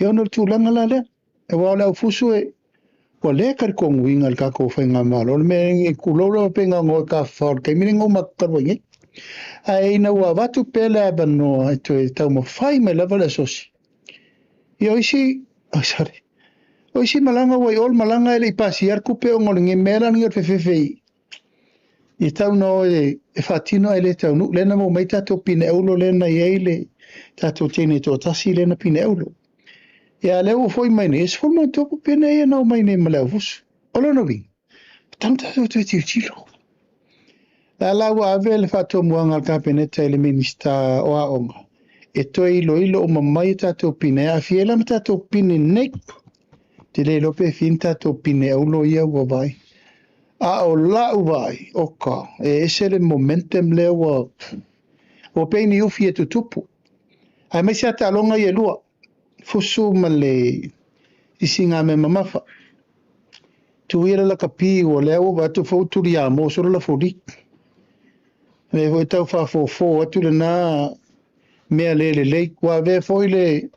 Ia ona o le tulaga la lea, aua o le aufusu e, ua le talitonuina le tatou faigamalo, o le mea e tulou lava pe na ona o e tafafao i le taimi lenei na o matou talu ai nei. Ae ina ua avatu pea le avanoa e toe taumafai mai lava le asosi, ia o isi, oh sorry, o isi malaga ua i o le malaga e le i pasia le tupe ona o le mea la lenei o le fefefe i tau na o e faatino ae le taunuu. Lea na maua mai tatou pine auro lea na i ai le tatou teine toatasi lea na pine auro. Ia lea ua foi mai nei, e 13 pine ia na omai nei ma le aufusu. O lona uiga, e tatau ona tatou toe tilotilo. La la ua ave le faatomuaga a le Kapeneta i le Minisita o Aoga e toe iloilo uma mai tatou pine, e aafia ai la ma tatou pine nei. Te le iloa pe fia ni tatou pine auro ia ua vaai. A o lau vaai, oka, e ese le momentum lea ua pei ni ufi e tutupu. Aemaise a taaloga ia e lua, fusu ma le sisigāmea mamafa. Tu ia le lakapi ua lea ua vaai atu foi ua tuliamo solo lafoli. Lea foi tau faafofo atu lena mea le lelei. Ua avea foi le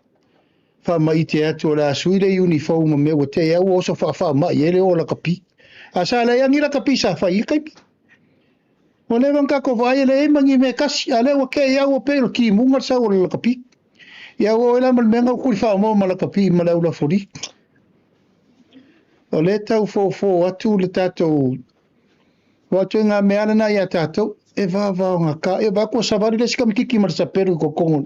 faamaite atu o le a sui le uniform ma mea ua te au oso faafaamai ai le o lakapi. A sa leai ni lakapi sa fai i taimi. Ua leva ona tatou vaai e leai ma ni mea tasi, a lea ua te i au ua pei o le timuga le sau o le lakapi. Ia ua oe la ma le mea na ua tuli faamoa ma lakapi ma le au lafoli. O lea tau fofo atu le tatou ua atu i ngā mea lena ia tatou e vavao ngā ka e va kua savali le isi kamititi ma le sapelu i kokongo.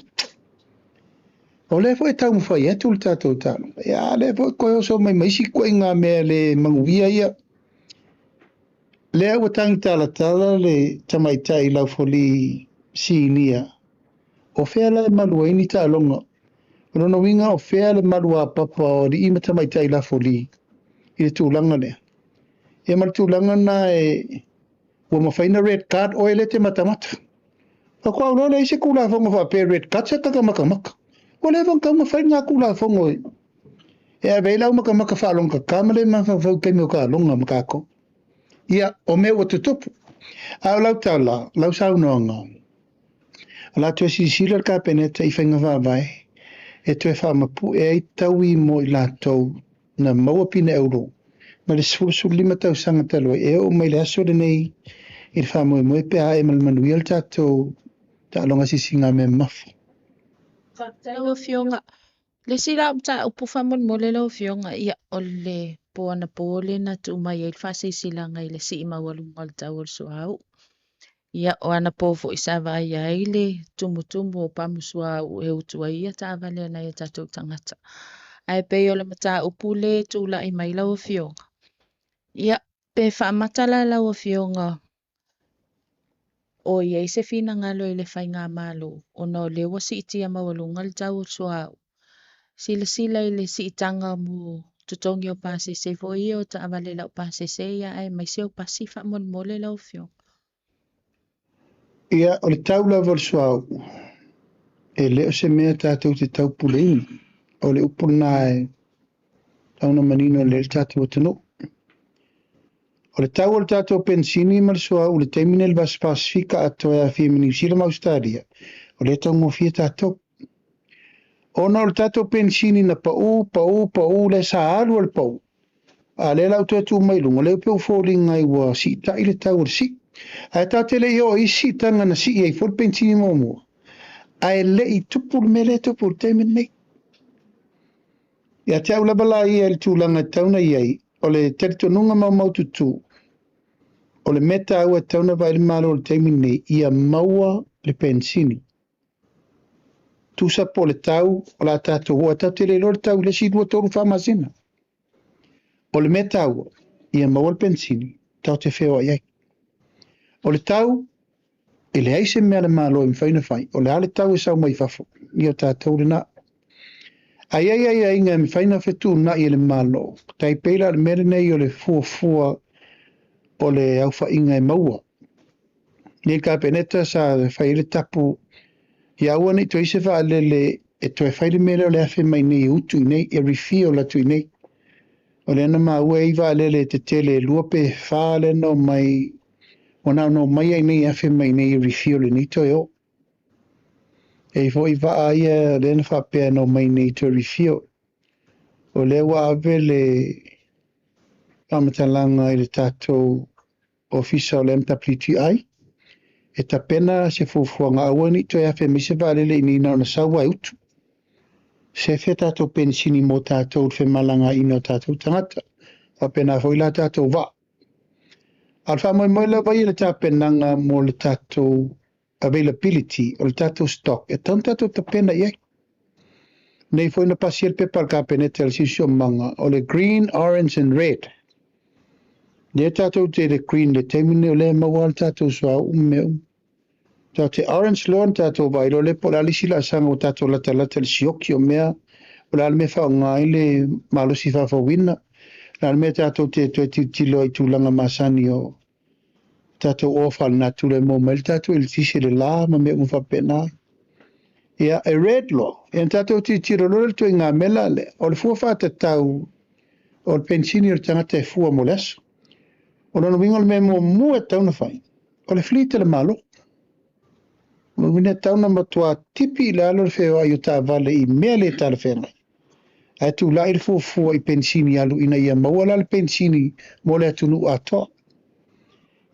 O lea foi e taumafai atu le tatou taaloga. Ia lea foi koe oso mai ma isi koe ngā mea le manuia ia. Lea ua tangi talatala le tamaitai laufoli sinia. O fea la e malu ai ni taaloga. O lona uiga o fea le malu a papa o alii ma tamaitai laufoli i le tulaga lea. Ia ma le tulaga na e ua mafai na red card oe le te matamata. Faatoa ou iloa lea i se Tulafono faapea red card se taka matamata. Ua leva ona tatau ona fai lena Tulafono e ave ai le au matamata faalogotata ma le mafaufau i taimi o taaloga ma tatou. Ia, o mea ua tutupu. A o lau tala, lau saunoaga, o le a toe silasila le Kapeneta i faiga faavae e toe faamapue ai taui mo i latou na maua pine auro mai le 15 tausaga talu ai e oo mai le aso lenei i le faamoemoe pe a e ma le manuia le tatou taaloga sisigāmea mamafa. Faafetai lau Afioga. Le isi la mataupu faamolemole lau Afioga, ia, o le po anapo lea na tuu mai ai le faasilasilaga i le sii maualuga o le tau o le suauu. Ia, o anapo foi sa vaaia ai le tumutumu o pamu suauu e utu ai ia taavale a nai o tatou tagata. Ae pei o le mataupu le tulai mai lau Afioga. Ia, pe faamata la lau Afioga o i ai se finagalo i le faigamalo ona o lea ua siitia maualuga le tau o le suauu. Silasila i le siitaga mo totogi o pasese foi ia o taavale lau pasese ia aemaise o pasi faamolemole lau Afioga. Ia, o le tau lava o le suauu, e le o se mea tatou te taupuleina. O le upu lena e tatau ona manino lelei le tatou atunuu. O le tau o le tatou penisini ma le suauu i le taimi lenei i le Vasa Pasefika atoa e aafia ma Niu Sila ma Ausetalia, o lea e taugofie tatou. Ona o le tatou penisini na pau, pau, pau, lea sa alu lava i le pau, a o lea la ua toe tuu mai i luga, lea pei ua foliga ai ua siitai le tau o le sii. Ae tatou te le i oo i isi siitaga na sii ai foi le penisini muamua, ae le i tupu le mea lea e tupu i le taimi lenei. Ia te au lava la ia i le tulaga e tatau ona i ai, o le talitonuga maumaututu, o le mea taua e tatau ona vaai le Malo i le taimi lenei, ia maua le penisini. Tusa po o le tau o le a tatou o ai, tatou te le iloa le tau i le isi 2, 3, 4 masina. O le mea taua, ia maua le penisini tatou te feoai ai. O le tau, e leai se mea a le Malo e mafai ona fai, o le a le tau e sau mai fafo, ia o tatou lena. Ae i ai aiaiga e mafai ona fetuunai e le Malo, tai pei la o le mea lenei o le fuafua o le aofaiga e maua. Nei le Kapeneta sa fai ai le tapu ia aua ne i toe i ai se vaalele e toe fai le mea lea o le afe mai nei e utu i nei, e refuel atu i nei. O lea na maua e i ai vaalele tetele e 2 pe 4 lea na omai, ua na ona omai lava i nei e afe mai nei e refuel i nei toe o. E i ai foi vaa ia lea na faapea na omai nei toe refuel. O lea ua ave le faamatalaga i le tatou Ofisa o le MWTI e tapena se fuafuaga aua ne i toe afe mai se vaalele i nei na ona sau lava e utu. Sefe tatou penisini mo tatou i le femalagaaiga o tatou tagata. Faapena foi la tatou vaa. A o le faamoemoe lava ia i le tapenaga mo le tatou availability o le tatou stock e tatau ona tatou tapena i ai. Nei foi na pasia le pepa a le Kapeneta i le Siosiomaga o le green, orange and red. Lea tatou te i le green i le taimi lenei o lea e maua lava le tatou suauu ma mea uma. Tatou te orange loa ona tatou vaai loa lea po o le a le isi laasaga ua tatou latalata i le sioki o mea, o le a le mea e faaaoga ai le malosi faafouina, o le a le mea tatou te toe tilotilo ai i tulaga masani o tatou oa faalenatura e maua mai ai le tatou eletise i le la ma mea uma faapena. Ia, e red loa, ia ona tatou tilotilo loa lea i le ituaiga mela lea, o le fua faatatau o le penisini o le tagata e fua mo le aso. O lona uiga o le mea muamua e tatau ona fai, o le fleet a le Malo. O lona uiga e tatau ona matua tipi i lalo le feoai o taavale i mea le talafeagai. Ae tulai le fuafua i penisini alu ina ia maua la le penisini mo le atunuu atoa.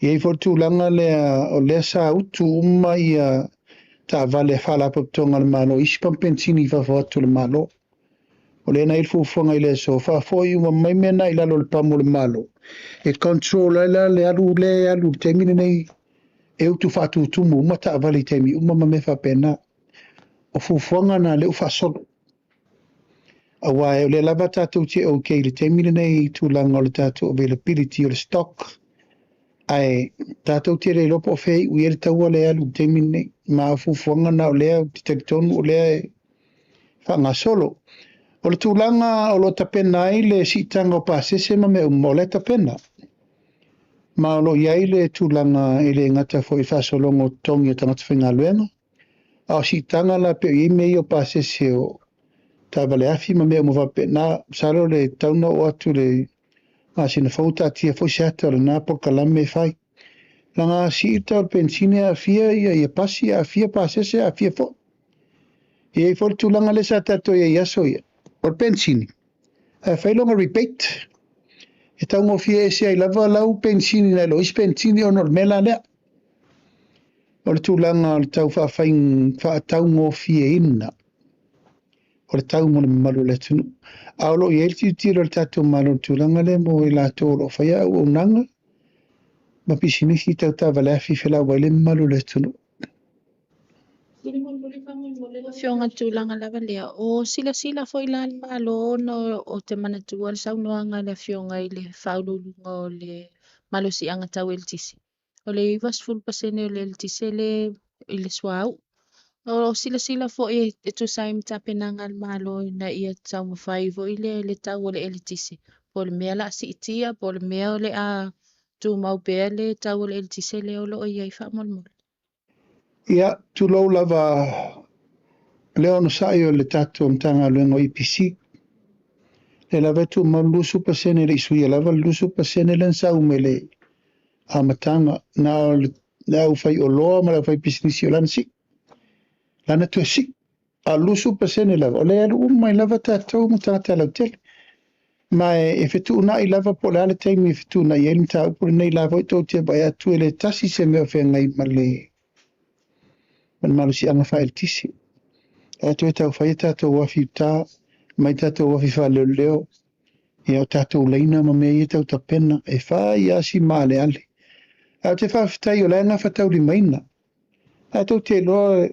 E i ai foi le tulaga lea o lea sa utu uma ia taavale a Faalapotopotoga a le Malo i isi pamu penisini i fafo atu o le Malo. O lea na i ai le fuafuaga i le aso, faafoi uma mai mea na i lalo o le pamu o le Malo, e control ai la le alu lea e alu i le taimi lenei, e utu faatutumu uma taavale i taimi uma ma mea faapena. O fuafuaga na lea ua faasolo. Aua o lea lava tatou te okay i le taimi lenei i tulaga o le tatou availability o le stock, ae tatou te le iloa po o fea e iu i ai le taua lea e alu i le taimi lenei. Ma o fuafuaga na o lea ou te talitonu o lea e faagasolo. O le tulaga o lo o tapena ai le siitaga o pasese ma mea uma, o lea e tapena. Ma o lo o i ai le tulaga e le gata foi i le faasologa o totogi o tagata faigaluega, a o siitaga la pei o i ai mea ia o pasese o taavale afi ma mea uma faapena. Masalo le tatau ona oo atu le masina fou taatia foi se ata o lena polokalame e fai. Leaga a sii le tau o le penisini e aafia ia pasi, aafia pasese, aafia foi. E i ai foi le tulaga lea sa tatou i ai i aso ia, o le penisini, ae fai lona rebate. E taugofie ese ai lava lau penisini nai lo isi penisini ona o le mea la lea. O le tulaga o le tau faataugofieina o le tau mo le mamalu o le atunuu. A o lo o i ai le tilotilo a le tatou Malo i le tulaga lea mo i latou o lo o faia auaunaga ma pisinisi tau taavale afi e felauai ai le mamalu o le atunuu. Afioga i le tulaga lava lea, o silasila foi la le Malo ona o te manatua le saunoaga a le Afioga i le Faauluuluga o le Malosiaga Tau Eletise. O le 90% o le eletise le i le suauu. O silasila foi e tusa ai ma tapenaga a le Malo ina ia taumafai foi le tau o le eletise. Po o le mea o le a siitia, po o le mea o le a tumau pea le tau o le eletise lea o lo o i ai faamolemole. Ia, tulou lava Le onosai o le tatou Matagaluega o EPC, lea lava e tumau le 20% e le i suia lava le 20% lea na sau mai le amataga, na o le aufaioloa ma le aufaipisinisi o lana sii, lana toe sii. A o le 20% lava, o lea e alu uma ai lava tatou ma tagata lautele. Ma e fetuunai lava po o le a le taimi e fetuunai ai le mataupu lenei, la foi tou te vaai atu e le tasi se mea o feagai ma le malosiaga faaeletise. Ae toe taufai tatou afi i uta, mai tatou afi faaleoleo, ia o tatou laina ma mea ia tau tapena, e fai lava si maaleale. Ae ou te faafetai o la e gafataulimaina. Ae tou te iloa le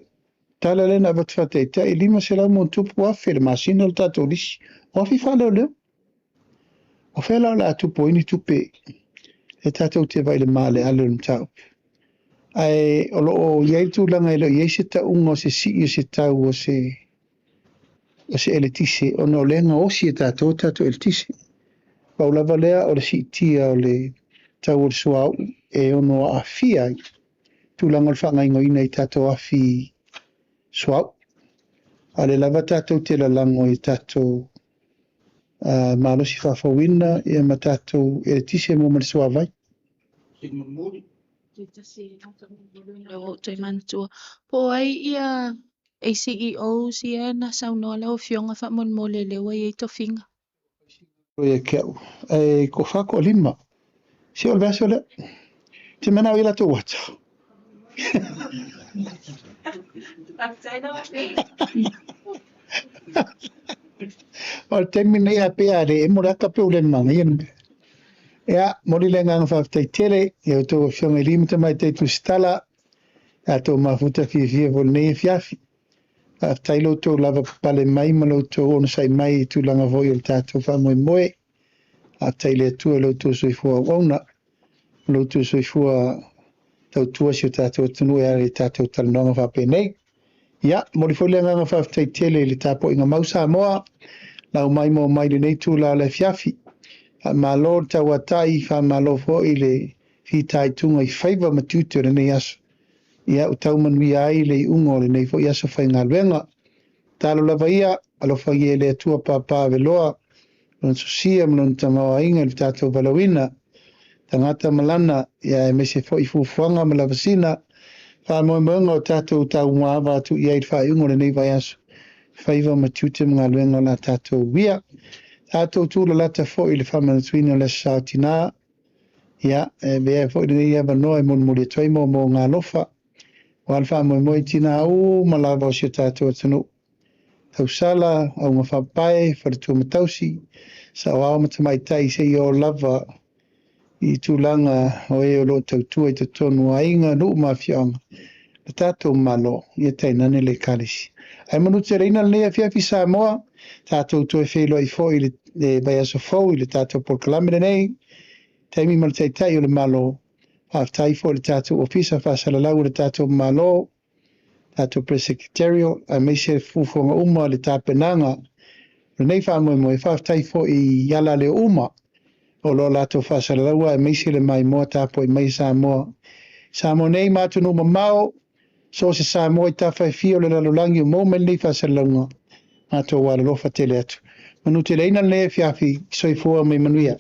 tala lea na avatu faataitai, e $500+ le masina le tatou lisi, o afi faaleoleo. O fea la o le a tupu ai ni tupe e tatou te vaai i le maaleale o le mataupu. Ae o lo o i ai le tulaga e le o i ai se tauga o se sii o se tau o se eletise, ona o lea e gaosi e tatou a tatou eletise. Pau lava lea o le siitia o le tau o le suauu e ono aafia ai tulaga o le faagaoioiga i tatou afi suauu. A o lea lava tatou te lalago i tatou malosi faafouina ia ma tatou eletise mo ma le suavai. Lea ua ou toe manatua. Po o ai ia ACEOs ia na saunoa lau Afioga faamolemole lea ua i ai tofiga. Ia te au, e toafa toalima. Se o le vaiaso lea. Te manao i latou ata. O le taimi lenei a pei a le emo le ata pe ua le manaia le mea. Ia, momoli le agaga faafetai tele i a outou afioga i alii ma tamaitai tusitala, a outou mafuta fiafia foi i lenei afiafi. Faafetai lo outou lavapapale mai ma lo outou onosai mai i tulaga foi o le tatou faamoemoe. Faafetai i le Atua i lo outou soifua auauna, lo outou soifua tautua si o tatou atunuu e ala i tatou talanoaga faapenei. Ia, momoli foi le agaga faafetai tele i le tapuaiga mau Samoa, lau mai mo mai lenei tula o le afiafi. Faamalo le tauatai, faamalo foi le fitaituga i faiva ma tiute o lenei aso. Ia, ua tau manuia ai le iuga o lenei foi aso faigaluega. Talo lava ia, alofagia e le Atua papa aveloa, lona sosia ma lona tamaoaiga i le tatou valaauina, tagata ma lana, ia aemaise foi fuafuaga ma lavasina, faamoemoega o tatou taumuaava atu i ai i le faaiuga o lenei vaiaso, faiva ma tiute ma galuega o la tatou uia. Tatou tulalata foi i le faamanatuina o le Aso Sa o Tina, ia, e avea foi lenei avanoa e molimoli atu ai moomooga alofa, aua le faamoemoe i tina uma lava o si o tatou atunuu. Tausala, auga faapae, faletua matausi, saoao ma tamaitai seia oo lava i tulaga o e o lo o tautua i totonu o aiga, nuu ma afioaga, le tatou Malo, ia tainane le Ekalesia. Ae manuteleina lenei afiafi Samoa, tatou toe feiloai foi i le vaiaso fou i le tatou polokalame lenei, taimi ma le Taitai o le Malo. Faafetai foi i le tatou Ofisa Faasalalau o le tatou Malo, tatou Press Secretarial, aemaise le fuafuaga uma o le tapenaga o lenei faamoemoe. Faafetai foi i alaleo uma o lo o latou faasalalaua, aemaise le maimoa tapuai mai Samoa. Samoa nei ma atunuu mamao, so o se Samoa i tafa e fia o le lalolagi o maua mai lenei faasalalauga, matou alolofa tele atu. Manuteleina lenei afiafi, soifua ma ia manuia.